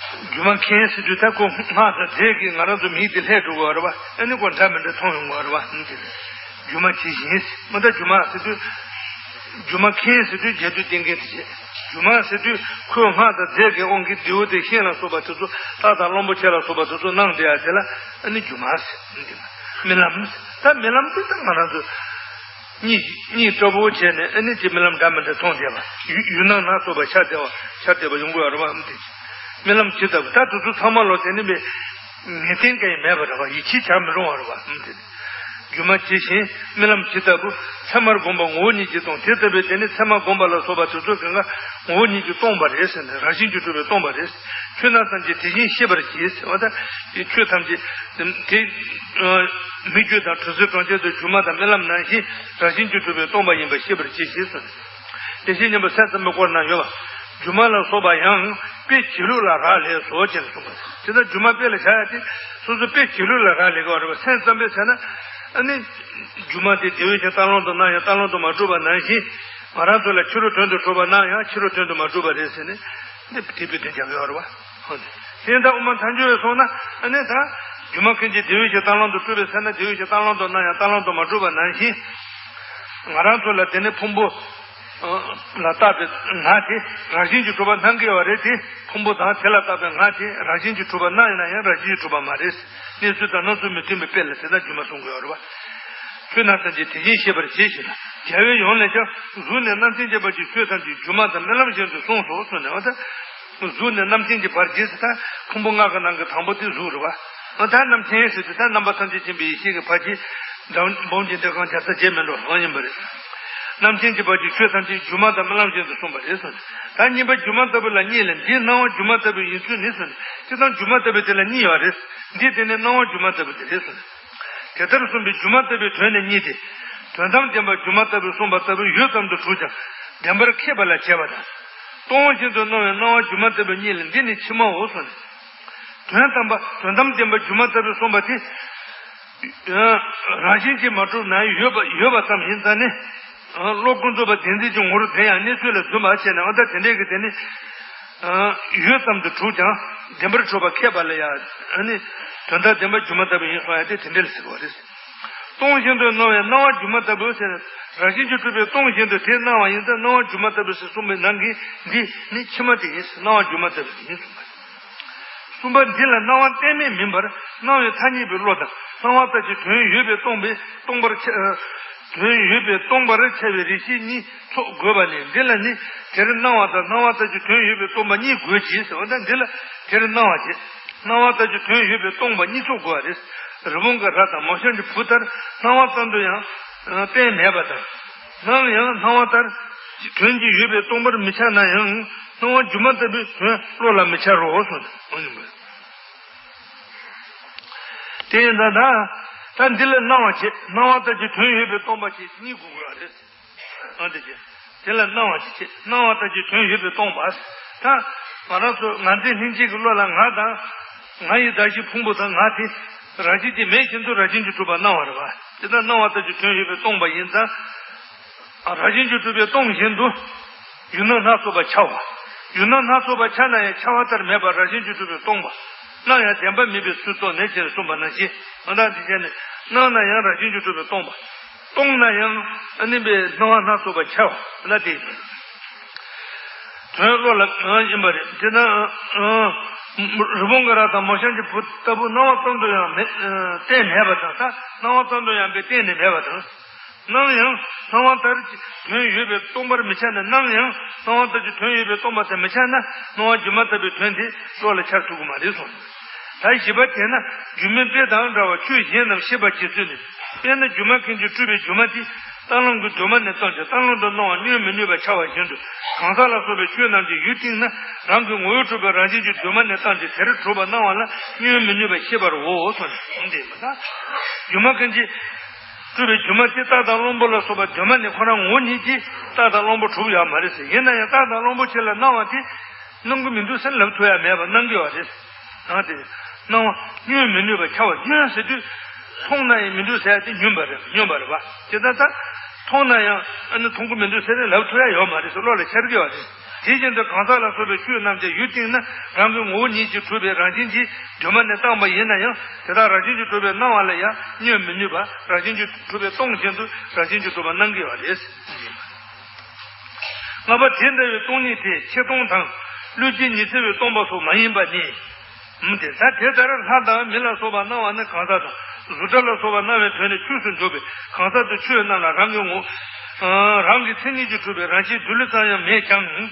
སྒྱུ་མ་མཁན་ཟེར་དུས་ད་ཁོ་སྔགས་དང་རྫས་ཀྱིས་ང་རང་ཚོ་མིག་དེ་ལྷས་འགྲོ་དགོས་རེད་བ། ཨ་ནི་ཁོ་འདྲ་མི་འདྲ་མཐོང་ཡོང་དགོས་རེད་བ། ཨ་ནི་དེ་རེད། སྒྱུ་མ་ཇི་བཞིན་ཟེར། མ་ད་སྒྱུ་མ་ཟེར་དུས། སྒྱུ་མ་མཁན་ཟེར་དུས་རྒྱ་དུ་བསྟན་མཁན་དེ་བྱས། སྒྱུ་མ་ཟེར་དུས་ཁོས་སྔགས་དང་རྫས་ཀྱི་དབང་གིས་རྡེའུ་དང་ཤིང་ལ་སོགས་པ་དེ་ཚོ་སྟག་དང་གླང་པོ་ཆེ་ལ་སོགས་པ་དེ་ཚོ་གནང་བསྡད་ཡ་དེ་ལ་ཨ་ནི་སྒྱུ་མ་ཟེར། རྨི་ལམ་ཟེར། ད་རྨི་ལམ་དེ་ད་ང་རང་ཚོ། གཉིད་གཉིད་སྤྲོ་པོ་བྱས་ནས་ཨ་ནི་ཅིག་རྨི་ལམ་འདྲ་མི་འདྲ་མཐོང་བསྡད་པ། ཡུལ་ཡུལ་སྣང་སྣ་ཚོགས་པ་ཤར་བསྡད་པ་ཤར་བསྡད་པ་ཡོང་གི་ཡོད་རེད་བ། ཨམ་དེ་རྨི་ལམ་ཇི་ལྟ་བུ་ད་དེ་ཚོ་ཚང་མ་ལོ་དེ་ནི་མི་ངེས་གཏན་ག་ཡི་མེད་པ་རེད་བ། ཡིད་ཆེས་བྱ་མི་རུང་བ་རེད་བ། ཨམ་དེ་སྒྱུ་མ་ཇི་བཞིན་རྨི་ལམ་ཇི་ལྟ་བུ། མཚན་མར་བསྒོམས་པ་ངོ་བོ་ཉིད་ཀྱིས་སྟོང་། དེ་ལྟ་བུའི་དེ་ནི་མཚན་མར་བསྒོམས་པ་ལ་སོགས་པ་དེ་ཚོ་གང་ག་ངོ་བོ་ཉིད་ཀྱིས་སྟོང་པ་རེད་ཟེར་ནས་རང་བཞིན་གྱིས་གྲུབ་པས་སྟོང་པ་རེད། ཆོས་རྣམས་ཐམས་ཅད་དེ་བཞིན་ཤེས་པར་གྱིས་ཟེར་བ་དང་། དེ་ཆོས་ཐམས་ཅད་དེ་ཨ་སྨིག་རྒྱུ་དང་དྲི་ཟའི་གྲོང་ཁྱེར་དུ་སྒྱུ་མ་དང་རྨི་ལམ་ནང་བཞིན་རང་བཞིན་གྱིས་གྲུབ་པས་སྟོང་པ་ཡིན་པར་ཤེས་པར་གྱིས་ཞེས་གསུངས། དེ་བཞིན་ཉན་པ་སེམས་ཙམ་པའི་སྐོར་ན་ཡོད་པ། སྒྱུ་མ་ལ་སོགས་པ་ཡང་དཔེ་བྱེད་ལུགས་ལ་རག་ལས་སོ་ཅེས་གསུངས་པ། དེ་ལྟར་སྒྱུ་མ་དཔེ་ལ་བྱ་ཡ་དེ་སོ་སོ་དཔེ་བྱེད་ལུགས་ལ་རག་ལས་ཀྱི་བ་རེད་པ། སེམས་ཙམ་པས་བྱས་ན་ཨ་ནི་སྒྱུ་མ་དེ་དེ་བས་ཀྱང་གཏན་ལམ་དུ་སྣང་ཡང་གཏན་ལམ་དུ་མ་གྲུབ་པ་ནང་བཞིན་ང་རང་ཚོ་ལ་ཕྱི་རོལ་དོན་དུ་གྲུབ་པ་སྣང་ཡང་ཕྱི་རོལ་དོན་དུ་མ་གྲུབ་པ་རེད་ཟེར་ནས། འདི་དེ་དཔེ་དོན་རྒྱབ་ཡོད་རེད་བ། དེ་ལྟར་དབུ་མ་ཐལ་འགྱུར་བས་སོང་ན་ཨ་ནི་ད་སྒྱུ་མ་མཁན་གྱིས་དེ་བས་ཀྱང་གཏན་ལམ་དུ་སྤྲུལ་པའི་ཚེ་ན་དེ་བས་ཀྱང་གཏན་ལམ་དུ་སྣང་ཡང་གཏན་ལམ་དུ་མ་གྲུབ་པ་ནང་བཞིན། ང་རང་ཚོ་ལ་དེ་ནི་ཕུང་པོ་ལ་བཏགས་པའི་ང་དེ་རང་བཞིན་གྱིས་གྲུབ་པ་སྣང་གི་ཡོད་རེད་དེ། ཕུང་པོ་དང་དེ་ལ་བཏགས་པའི་ང་དེ་རང་བཞིན་གྱིས་གྲུབ་པ་སྣང་ཡིན་ན་ཡང་རང་བཞིན་གྱིས་གྲུབ་པ་མ་རེད། གནས་ཚུལ་དང་སྣང་ཚུལ་མི་མཐུན་པའི་དཔེ་ལ་དེ་ལྟར་སྒྱུ་མ་གསུང་གི་ཡོད་རེད་བ། ཆོས་རྣམས་ཐམས་ཅད་དེ་བཞིན་ཤེས་པར་གྱིས་ཞེས་དང་། རྒྱལ་བའི་ཡུམ་ལས་ཀྱང་གཟུགས་ནས་རྣམ་མཁྱེན་གྱི་བར་གྱི་ཆོས་ཐམས་ཅད་སྒྱུ་མ་དང་རྨི་ལམ་བཞིན་དུ་གསུངས་སོ་གསུངས་ནས་བ་དང་། གཟུགས་ནས་རྣམ་མཁྱེན་གྱི་བར་གྱིས་ཟེར་ད་ཕུང་པོ་ལྔ་གི་ནང་གི་དང་པོ་དེ་གཟུགས་རེད་བ། ད་རྣམ་མཁྱེན་ཟེར་དུས་ད་རྣམ་པ་ཐམས་ཅད་མཁྱེན་པའི་ཡེ་ཤེས་ཀྱི་བར་གྱིས་འབྲིང་སྤུངས་ཀྱི་འདོད་ཁམས་བརྒྱ་རྩ་བརྒྱད་མེད་འགྲོ་རང་ཡིན་པ་རེད། རྣམ་མཁྱེན་གྱི་བར་གྱི་ཆོས་ཐམས་ཅད་སྒྱུ་མ་དང་རྨི་ལམ་བཞིན་དུ་གསུངས་པ་རེད་གསུངས་ནས། ད་གཉིས་པ་སྒྱུ་མ་ལྟ་བུ་ལ་གཉིས་ལས་འདི་སྣང་བ་སྒྱུ་མ་ལྟ་བུ་ཡིན་ཚུལ་ནི་གསུངས་ནས། སྤྱིར་བཏང་སྒྱུ་མ་ལྟ་བུ་དེ་ལ་གཉིས་ཡོད་རེད། འདི་དེ་ནི་སྣང་བ་སྒྱུ་མ་ལྟ་བུ་དེ་རེད་གསུངས་ནས། དེ་ལྟར་གསུངས་པའི་སྒྱུ་མ་ལྟ་བུའི་དོན་ནི་གཉིས་ཏེ། དོན་དམ་བདེན་པ་སྒྱུ་མ་ལྟ་བུ་གསུངས་པ་ལྟ་བུའི་ཡུལ་ཙམ་དུ་གྲུབ་ཀྱང་བདེན་པར་ཁེགས་པ་ལ་བྱེད་པ་དང་། སྟོང་བཞིན་དུ་སྣང་བའི་སྣང་བ་སྒྱུ་མ་ལྟ་བུ་གཉིས་ལས་འདི་ནི་ཕྱི་མའོ་གསུངས་ནས། དོན་དམ་པ་དོན་དམ་བདེན་པ་སྒྱུ་མ་ལྟ་བུ་གསུངས་པ་དེ། རང་བཞིན་གྱིས་མ་གྲུབ་ན་ཡོད་པ་ཡོད་པ་ཙམ་ཡིན་ཙང་ནི། བློ་ཀུན་རྫོབ་པ་བདེན་འཛིན་གྱི་ངོ་བོར་བདེན་ཡང་གནས་ཚུལ་ལ་རྫུན་པ་བྱས་ནས་འོ་ད་དེ་འདྲས་ཀྱི་དེ་ནི། ཡུལ་ཙམ་དུ་གྲུབ་ཀྱང་བདེན་པར་གྲུབ་པ་ཁེགས་པ་ལ་ཡང་ནི། དོན་དམ་བདེན་པ་སྒྱུ་མ་ལྟ་བུ་ཡིན་གསུང་ཡ་དེ་དེ་འདྲས་ཟེར་བ་རེད། སྟོང་བཞིན་དུ་སྣང་བའི་སྣང་བ་སྒྱུ་མ་ལྟ་བུ་ཟེར་ནས་རང་བཞིན་གྱིས་གྲུབ་པའི་སྟོང་བཞིན་དུ་དེ་སྣང་བ་ཡིན་ཙང་སྣང་བ་སྒྱུ་མ་ལྟ་བུ་ཟེར་གསུངས་པའི་ནང་གི་འདི་ནི་ཕྱི་མ་དེ་ཡིན་ཟེར་སྣང་བ་སྒྱུ་མ་ལྟ་བུ་དེ་ཡིན་གསུངས་པ་རེད། གསུམ་པ་འདི་ལ་སྣང་བ་གཏན་མེད་མིན་པར་སྣང་བའི་ཐ་སྙད་པའི་བློ་དང་སྣང་བ་ལྟར་གྱི་དོན་ཡོད་པས་སྟོང་པའི་སྟོང་པར་ཁྱབ། དོན་ཡོད་པས་སྟོང་པར་ཁྱབ་པའི་རིགས་ཤེས་གཉིས་ཚོགས་དགོས་པ་ནི་འདི་ལ་ནི་དེར་སྣང་བ་དང་སྣང་བ་ལྟར་གྱི་དོན་ཡོད་པས་སྟོང་པ་གཉིས་དགོས་ཀྱི་ཟེར་བ་དང་འདི་ལ་དེར་སྣང་བ་བྱེད། སྣང་བ་ལྟར་གྱི་དོན་ཡོད་པས་སྟོང་པ་གཉིས་ཚོགས་དགོས་པ་རེད། རི་བོང་གི་རྭ་དང་མོ་གཤམ་གྱི་བུ་ལྟར་སྣང་བ་ཙམ་དུ་ཡང་གཏན་མེད་པ་དང་། ནམ་ཡང་སྣང་བ་ལྟར་དོན་གྱི་ཡོད་པས་སྟོང་པར་མི་འཆར་ན་ཡང་སྣང་བ་སྒྱུ་མ་ལྟ་བུའི་དོན་བློ་ལ་མི་འཆར་རོ་གསུངས་ནས། དེ་ཡིན་ད་ད། ད་འདི་ལ་སྣང་བ་བྱེད། སྣང་བ་ལྟར་གྱི་དོན་ཡོད་པའི་སྟོང་པ་ཞེས་གཉིས་དགོས་ཀྱི་རེད། ཨ་འདི་ཅི། དེ་ལ་སྣང་བ་ཅི་བྱེད། སྣང་བ་ལྟར་གྱི་དོན་ཡོད་པའི་སྟོང་པ། ད་ང་རང་ཚོ་ང་ཚོའི་སྙིང་རྗེ་གི་བློ་ལ་ང་དང་། ང་ཡི་གདགས་གཞི་ཕུང་པོ་དང་ང་དེ། རང་བཞིན་གྱིས་མེད་བཞིན་དུ་རང་བཞིན་གྱིས་གྲུབ་པར་སྣང་བ་རེད་པ། དེ་ལྟར་སྣང་བ་ལྟར་གྱི་དོན་ཡོད་པའི་སྟོང་པ་ཡིན་ཙང་། ཨ་རང་བཞིན་གྱིས་གྲུབ་པའི་སྟོང་བཞིན་དུ། ཡུལ་སྣང་སྣ་ཚོགས་པ་འཆར་བ། ཡུལ་སྣང་སྣ་ཚོགས་པ་འཆར་ན་ཡང་འཆར་བ་ལྟར་མེད་པར་རང་བཞིན་གྱིས་གྲུབ་པའི་སྟོང་པ། སྣང་ཡང་བདེན་པ་མིན་པའི་ཚུལ་རྟོགས་ནས་ཅེས་གསུངས་པ་ནང་བཞིན། ཨ་ད་འདི་བྱས་ནས་སྣང་ན་ཡང་རང་བཞིན་གྱིས་གྲུབ་པའི་སྟོང་པ། སྟོང་ན་ཡང་ཨ་ནི་པའི་སྣང་བ་སྣ་ཚོགས་པ་འཆར་བ་ལ་དེ། དོན་བློ་ལ་ཨ་ཡིན་པ་རེད། དེ་ན་ཨ་རི་བོང་ཀ་ར་དང་མོ་གཤམ་གྱི་བུ་ལྟ་བུ་སྣང་བ་ཙམ་དུ་ཡང་མེད་ཨ་གཏན་མེད་པ་དང་། ད་སྣང་བ་ཙམ་དུ་ཡང་པའི་གཏན་ནས་མེད་པ་དང་། སྣང་ཡང་སྣང་བ་ལྟར་གྱི་དོན་ཡོད་པའི་སྟོང་པར་མི་འཆར་ན། སྣང་ཡང་སྣང་བ་ལྟར་གྱི་དོན་ཡོད་པའི་སྟོང་པ་དེ་མི་འཆར་ན། སྣང་བ་སྒྱུ་མ་ལྟ་བུའི་དོན་དེ་བློ་ལ་འཆར་ཐུབ་ཀྱི་མ་རེད་གསུངས། ད་བཞི་པ་དེ་ན་སྒྱུ་མའི་དཔེ་དང་འདྲ་བར་ཆོས་གཞན་རྣམས་ཤེས་པར་བྱེད་ཚུལ་ནི། དཔེར་ན་སྒྱུ་མ་མཁན་གྱིས་སྤྲུལ་པའི་སྒྱུ་མ་དེ་རྟ་གླང་གི་གདོད་མ་ནས་བཏང་ཞིང་རྟ་གླང་དུ་སྣང་བ་བསྙོན་མི་ནུས་པར་འཆར་བ་བཞིན་དུ། གང་ཟག་ལ་སོགས་པའི་ཆོས་རྣམས་ཀྱི་ཡུལ་གཏིང་ན་རང་གི་ངོ་བོས་གྲུབ་པའི་རང་བཞིན་གྱི་གདོད་མ་ནས་བཏང་སྟེ་དེར་གྲུབ་པར་སྣང་བ་ལ་བསྙོན་མི་ནུས་པར་ཤེས་པར་འོ་གསུངས་ནས་འདི་མ་ད། སྒྱུ་མ་མཁན་གྱིས་སྤྲུལ་པའི་སྒྱུ་མ་དེ་རྟ་དང་གླང་པོ་ལ་སོགས་པ་གདོད་མ་ནས་ཁོ་རང་ངོ་བོ་ཉིད་ཀྱིས་རྟ་དང་གླང་པོ་གྲུབ་ཡོད་མ་རེད་ཟེར། ཡིན་ན་ཡང་རྟ་དང་གླང་པོ་ཆེ་ལ་སྣང་བ་དེ་སྣང་གི་མི་འདུག་ཟེར་ལབ་ཐུབ་ཡ་མེད་པ་སྣང་གི་ཡོད་རེད། ཡང་དེ་སྣང་བ་བསྙོན་མི་ནུས་པར་འཆར་བ་བསྙོན་ཟེར་དུས། མཐོང་ན་ཡང་མི་འདུག་ཟེར་ཡ་དེ་བསྙོན་པ་རེད། བསྙོན་པ་རེད་པ། དེ་ལྟར་ད། མཐོང་ན་ཡང་ཨ་ནི་མཐོང་གི་མི་འདུག་ཟེར་ནས་ལབ་ཐུབ་ཡ་ཡོད་མ་རེད་ཟེར་བློ་ལ་འཆར་གི་ཡོད་རེད། དེ་བཞིན་དུ་གང་ཟག་ལ་སོགས་པའི་ཆོས་རྣམས་ཀྱི་ཡུལ་གཏིང་ན་རང་གི་ངོ་བོ་ཉིད་ཀྱིས་གྲུབ་པའི་རང་བཞིན་གྱིས་གདོད་མ་ནས་བཏང་བ་ཡིན་ན་ཡང་། དེ་དག་རང་བཞིན་གྱིས་གྲུབ་པའི་སྣང་བ་ལ་ཡང་བསྙོན་མི་ནུས་པ། རང་བཞིན་གྱིས་གྲུབ་པའི་སྟོང་བཞིན་དུ་རང་བཞིན་གྱིས་གྲུབ་པ་སྣང་གི་ཡོད་རེད། ལྔ་པ་དེ་འདྲ་བའི་སྟོང་ཉིད་དེ་ཆེ་སྟོང་དང་། བློས་བྱས་ཉི་ཚེ་བའི་སྟོང་པ་སོགས་མ་ཡིན་པ་ནི། འོ་དེ་ད་དེ་ལྟར་ལྷ་དང་མི་ལ་སོགས་པ་སྣང་བ་ནི་གང་ཟག་དང་། གཟུགས་སྒྲ་ལ་སོགས་པ་སྣང་བའི་དོན་ནི་ཆོས་སུ་འཇོག་པའི་གང་ཟག་དེ་ཆོས་རྣམས་ལ་རང་གི་ངོ་། ཨ་རང་གི་མཚན་ཉིད་ཀྱིས་གྲུབ་པའི་རང་བཞིན་རྡུལ་ཙམ་ཡང་མེད་ཀྱང་།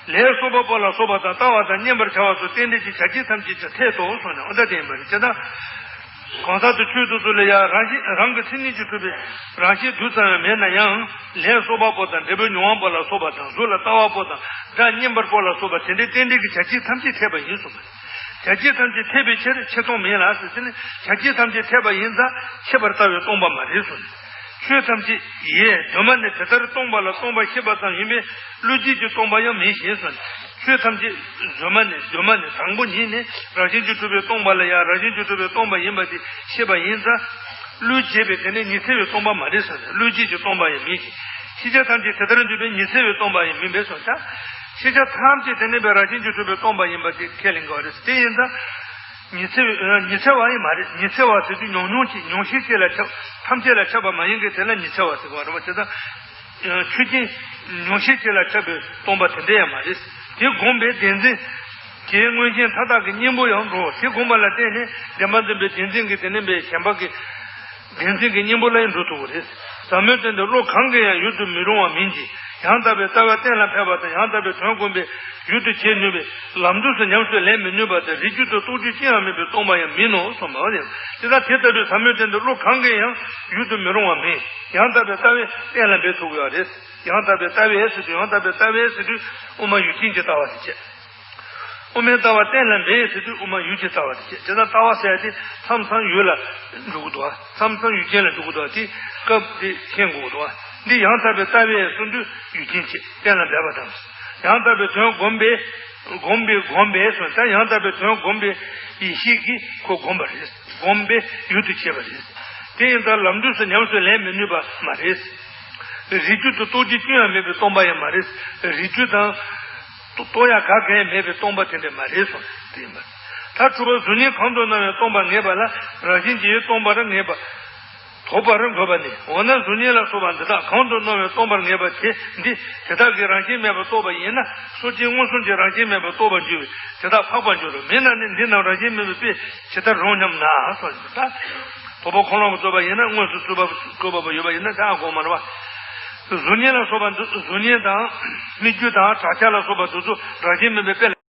ལས་གསོག་པ་པོ་ལ་སོགས་པ་དང་ལྟ་བ་དང་མཉན་པར་བྱ་བ་སོགས་རྟེན་འབྲེལ་གྱི་བྱ་བྱེད་ཐམས་ཅད་ཀྱི་ཐད་དུ་གསུངས་ནས། འོ་ད་དེ་ཡིན་པ་རེད། ཇི་ལྟར། གང་ཟག་དེ་ཆོས་སོ་སོ་ལ་ཡང་རང་བཞིན་རང་གི་མཚན་ཉིད་ཀྱིས་གྲུབ་པའི་རང་བཞིན་རྡུལ་ཙམ་ཡང་མེད་ན་ཡང་། ལས་གསོག་པ་པོ་དང་འབྲས་བུ་མྱོང་བ་པོ་ལ་སོགས་པ་དང་། གཟུགས་ལ་ལྟ་བ་པོ་དང་སྒྲ་སྙན་པར་པོ་ལ་སོགས་པ་དེ་འདྲའི་རྟེན་འབྲེལ་གྱི་བྱ་བྱེད་ཐམས་ཅད་འཐད་པ་ཡིན་གསུངས་པ་རེད། བྱ་བྱེད་ཐམས་ཅད་འཐད་པའི་ཕྱིར་ཆེ་སྟོང་མིན་ལ་ཟེར་ཟེར་ནས། བྱ་བྱེད་ཐམས་ཅད་འཐད་པ་ཡིན་ཙང་ཆད་པར་ལྟ་བའི་སྟོང་པ་མ་རེད་གསུངས་ནས། ཆོས་ཐམས་ཅད་ཡེ་གདོད་མ་ནས་དེ་ལྟར་སྟོང་པ་ལ་སྟོང་པ་ཤེས་པ་ཙམ་ཡིན་པས་བློས་བྱས་ཀྱི་སྟོང་པ་ཡང་མིན་ཞེས་གསུངས་ནས། ཆོས་ཐམས་ཅད་གདོད་མ་ནས་གདོད་མ་ནས་དང་པོ་ཉིད་ནས་རང་བཞིན་གྱིས་གྲུབ་པའི་སྟོང་པ་ལ་ཡང་རང་བཞིན་གྱིས་གྲུབ་པའི་སྟོང་པ་ཡིན་པ་དེ་ཤེས་པ་ཡིན་ཙང་། བློས་བྱས་པའི་དེ་ནི་ཉི་ཚེ་བའི་སྟོང་པ་མ་རེད་གསུངས་ནས། བློས་བྱས་ཀྱི་སྟོང་པ་ཡང་མིན་ཞིང་། ཤེས་བྱ་ཐམས་ཅད་དེ་ལྟར་འདུས་པས་ཉི་ཚེ་བའི་སྟོང་པ་ཡང་མིན་པས་སོ། ད་ཤེས་བྱ་ཐམས་ཅད་དེ་ནི་པའི་རང་བཞིན་གྱིས་གྲུབ་པའི་སྟོང་པ་ཡིན་པ་དེ་ཁས་ལེན་དགོས་རེད། དེ་ཡིན་ཙང་། ཉི་ཚེ་བའི་ཉི་ཚེ་བ་ཡང་མ་རེད། ཉི་ཚེ་བ་ཟེར་དུས་ཉོག་ཉོག་ཅིག་ཉོག་བཤད་ཅིག་ལ་ཁྱབ། ཐམས་ཅད་ལ་ཁྱབ་པ་མ་ཡིན་གྱི་དེ་ལ་ཉི་ཚེ་བ་ཟེར་བ་རེད་པ། དེ་ལྟར་ཆོས་ཅན། ཉོག་བཤད་ཅིག་ལ་ཁྱབ་པའི་སྟོང་པ་དེ་འདྲ་ཡང་མ་རེད། དེ་བསྒོམས་པས་བདེན་འཛིན། དེའི་མངོན་ཞེན་མཐའ་དག་གི་གཉེན་པོ་ཡང་འགྲོ། དེ་བསྒོམས་པ་ལ་བརྟེན་ནས་བདེན་པ་འཛིན་པའི་བདེན་འཛིན་གྱི་དེ་ནི་པའི་ཞེན་པ་གི་བདེན་འཛིན་གྱི་གཉེན་པོ་ལ་ཡང་འགྲོ་ཐུབ་པ་རེད། ཟབ་མོའི་སྟེང་དུ་བློ་གང་གིས་ཡང་ཡུལ་དུ་མི་རུང་བ་མིན་གྱི། ཡང་དག་པའི་ལྟ་བ་གཏན་ལ་ཕེབས་པ་དང་ཡང་དག་པའི་དོན་བསྒོམས་པས་ཡུལ་དུ་བྱེད་ནུས་པའི་ལམ་དུས་སུ་ཉམས་སུ་ལེན་མི་ནུས་པ་དང་རིགས་རྒྱུད་དུ་རྟོགས་རྒྱུ་ཅི་ཡང་མེད་པའི་སྟོང་པ་ཡང་མིན་ནོ་གསུངས་པ་རེད། དེ་ལྟར་དེ་ལྟ་བུའི་ཟབ་མོའི་སྟེང་དུ་བློ་གང་གིས་ཡང་ཡུལ་དུ་མི་རུང་བ་མིན། ཡང་དག་པའི་ལྟ་བས་གཏན་ལ་འབེབས་ཐུབ་ཀྱི་ཡོད་རེད། ཡང་དག་པའི་ལྟ་བས་ཟེར་དུས་ཡང་དག་པའི་ལྟ་བས་ཟེར་དུས་དབུ་མ་ཡུལ་ཅན་གྱི་ལྟ་བ་དེ་བྱས། དབུ་མའི་ལྟ་བ་གཏན་ལ་འབེབས་ཟེར་དུས་དབུ་མ་ཡུལ་གྱི་ལྟ་བ་དེ་བྱས། དེ་ལྟར་ལྟ་བ་ཟེར་ཡ་དེ་མཚམས་མཚམས་ཡུལ་ལ་འགྲོ་གི་འདུག་མཚམས་མཚམས་ཡུལ་ཅན་ལ་འགྲོ་གི་འདུག་དེ་སྐབས་དེ་མཁྱེན་དགོས་ཀྱི་འདུག་འདི་ཡང་དག་པའི་ལྟ་བས་གསུངས་དུས་ཡུལ་ཅན་བྱས་གཏན་ལ་འབེབས་པ་དང་། ཡང་དག་པའི་དོན་བསྒོམས་པས་བསྒོམས་པས་བསྒོམས་པས་སོ། ད་ཡང་དག་པའི་དོན་བསྒོམས་པའི་ཡེ་ཤེས་ཀྱིས་ཁོ་བསྒོམས་པ་རེད། བསྒོམས་པས་ཡུལ་དུ་བྱས་པ་རེད། དེ་ཡིན་ཙང་ལམ་དུས་སུ་ཉམས་སུ་ལེན་མི་ནུས་པ་མ་རེད། རིགས་རྒྱུད་དུ་རྟོགས་རྒྱུ་ཅི་ཡང་མེད་པའི་སྟོང་པ་ཡང་མ་རེད། རིགས་རྒྱུད་དང་། རྟོགས་ཡ་ག་གེ་མེད་པའི་སྟོང་པ་དེ་འདྲ་མ་རེད་གསུངས་དེ་ཡིན་པ། ད་གྲུབ་པ་གཟུགས་བརྙན་གང་དུ་སྣང་བའི་སྟོང་པ་ངེས་པ་ལ་རང་བཞིན་གྱིས་སྟོང་པར་ངེས་པ། དོགས་པར་འགོད་པ་ནི། འོ་ན་གཟུགས་བརྙན་ལ་སོགས་པ་འདི་དག་གང་དུ་སྣང་བའི་སྟོང་པར་ངེས་པ་དེ་འདི་དེ་དག་གི་རང་བཞིན་མེད་པར་རྟོགས་པ་ཡིན་ན། སོ་སྐྱེ་མངོན་སུམ་གྱི་རང་བཞིན་མེད་པར་རྟོགས་པར་འགྱུར་བས་དེ་དག་འཕགས་པར་འགྱུར་རོ། མིན་ན་ནི་འདི་རྣམས་རང་བཞིན་མེད་པའི་དཔེ་ཇི་ལྟར་རུང་སྙམ་ན་གསུངས་ད། དོགས་པ་ཁོ་ལོང་གི་རྩོད་པ་ཡིན་ན་མངོན་སུམ་རྩོད་པ་རྩོད་པ་པོ་ཡོད་པ་ཡིན་ན་ད་ཨ་གོ་མ་རེད་པ། གཟུགས་བརྙན་ལ་སོགས་པ་འདི་གཟུགས་བརྙན་དང་སྨིག་རྒྱུ་དང་བྲག་ཆ་ལ་སོགས་པ་འདི་ཚོ་རང་བཞིན་མེད་པའི་དཔེ་ལ།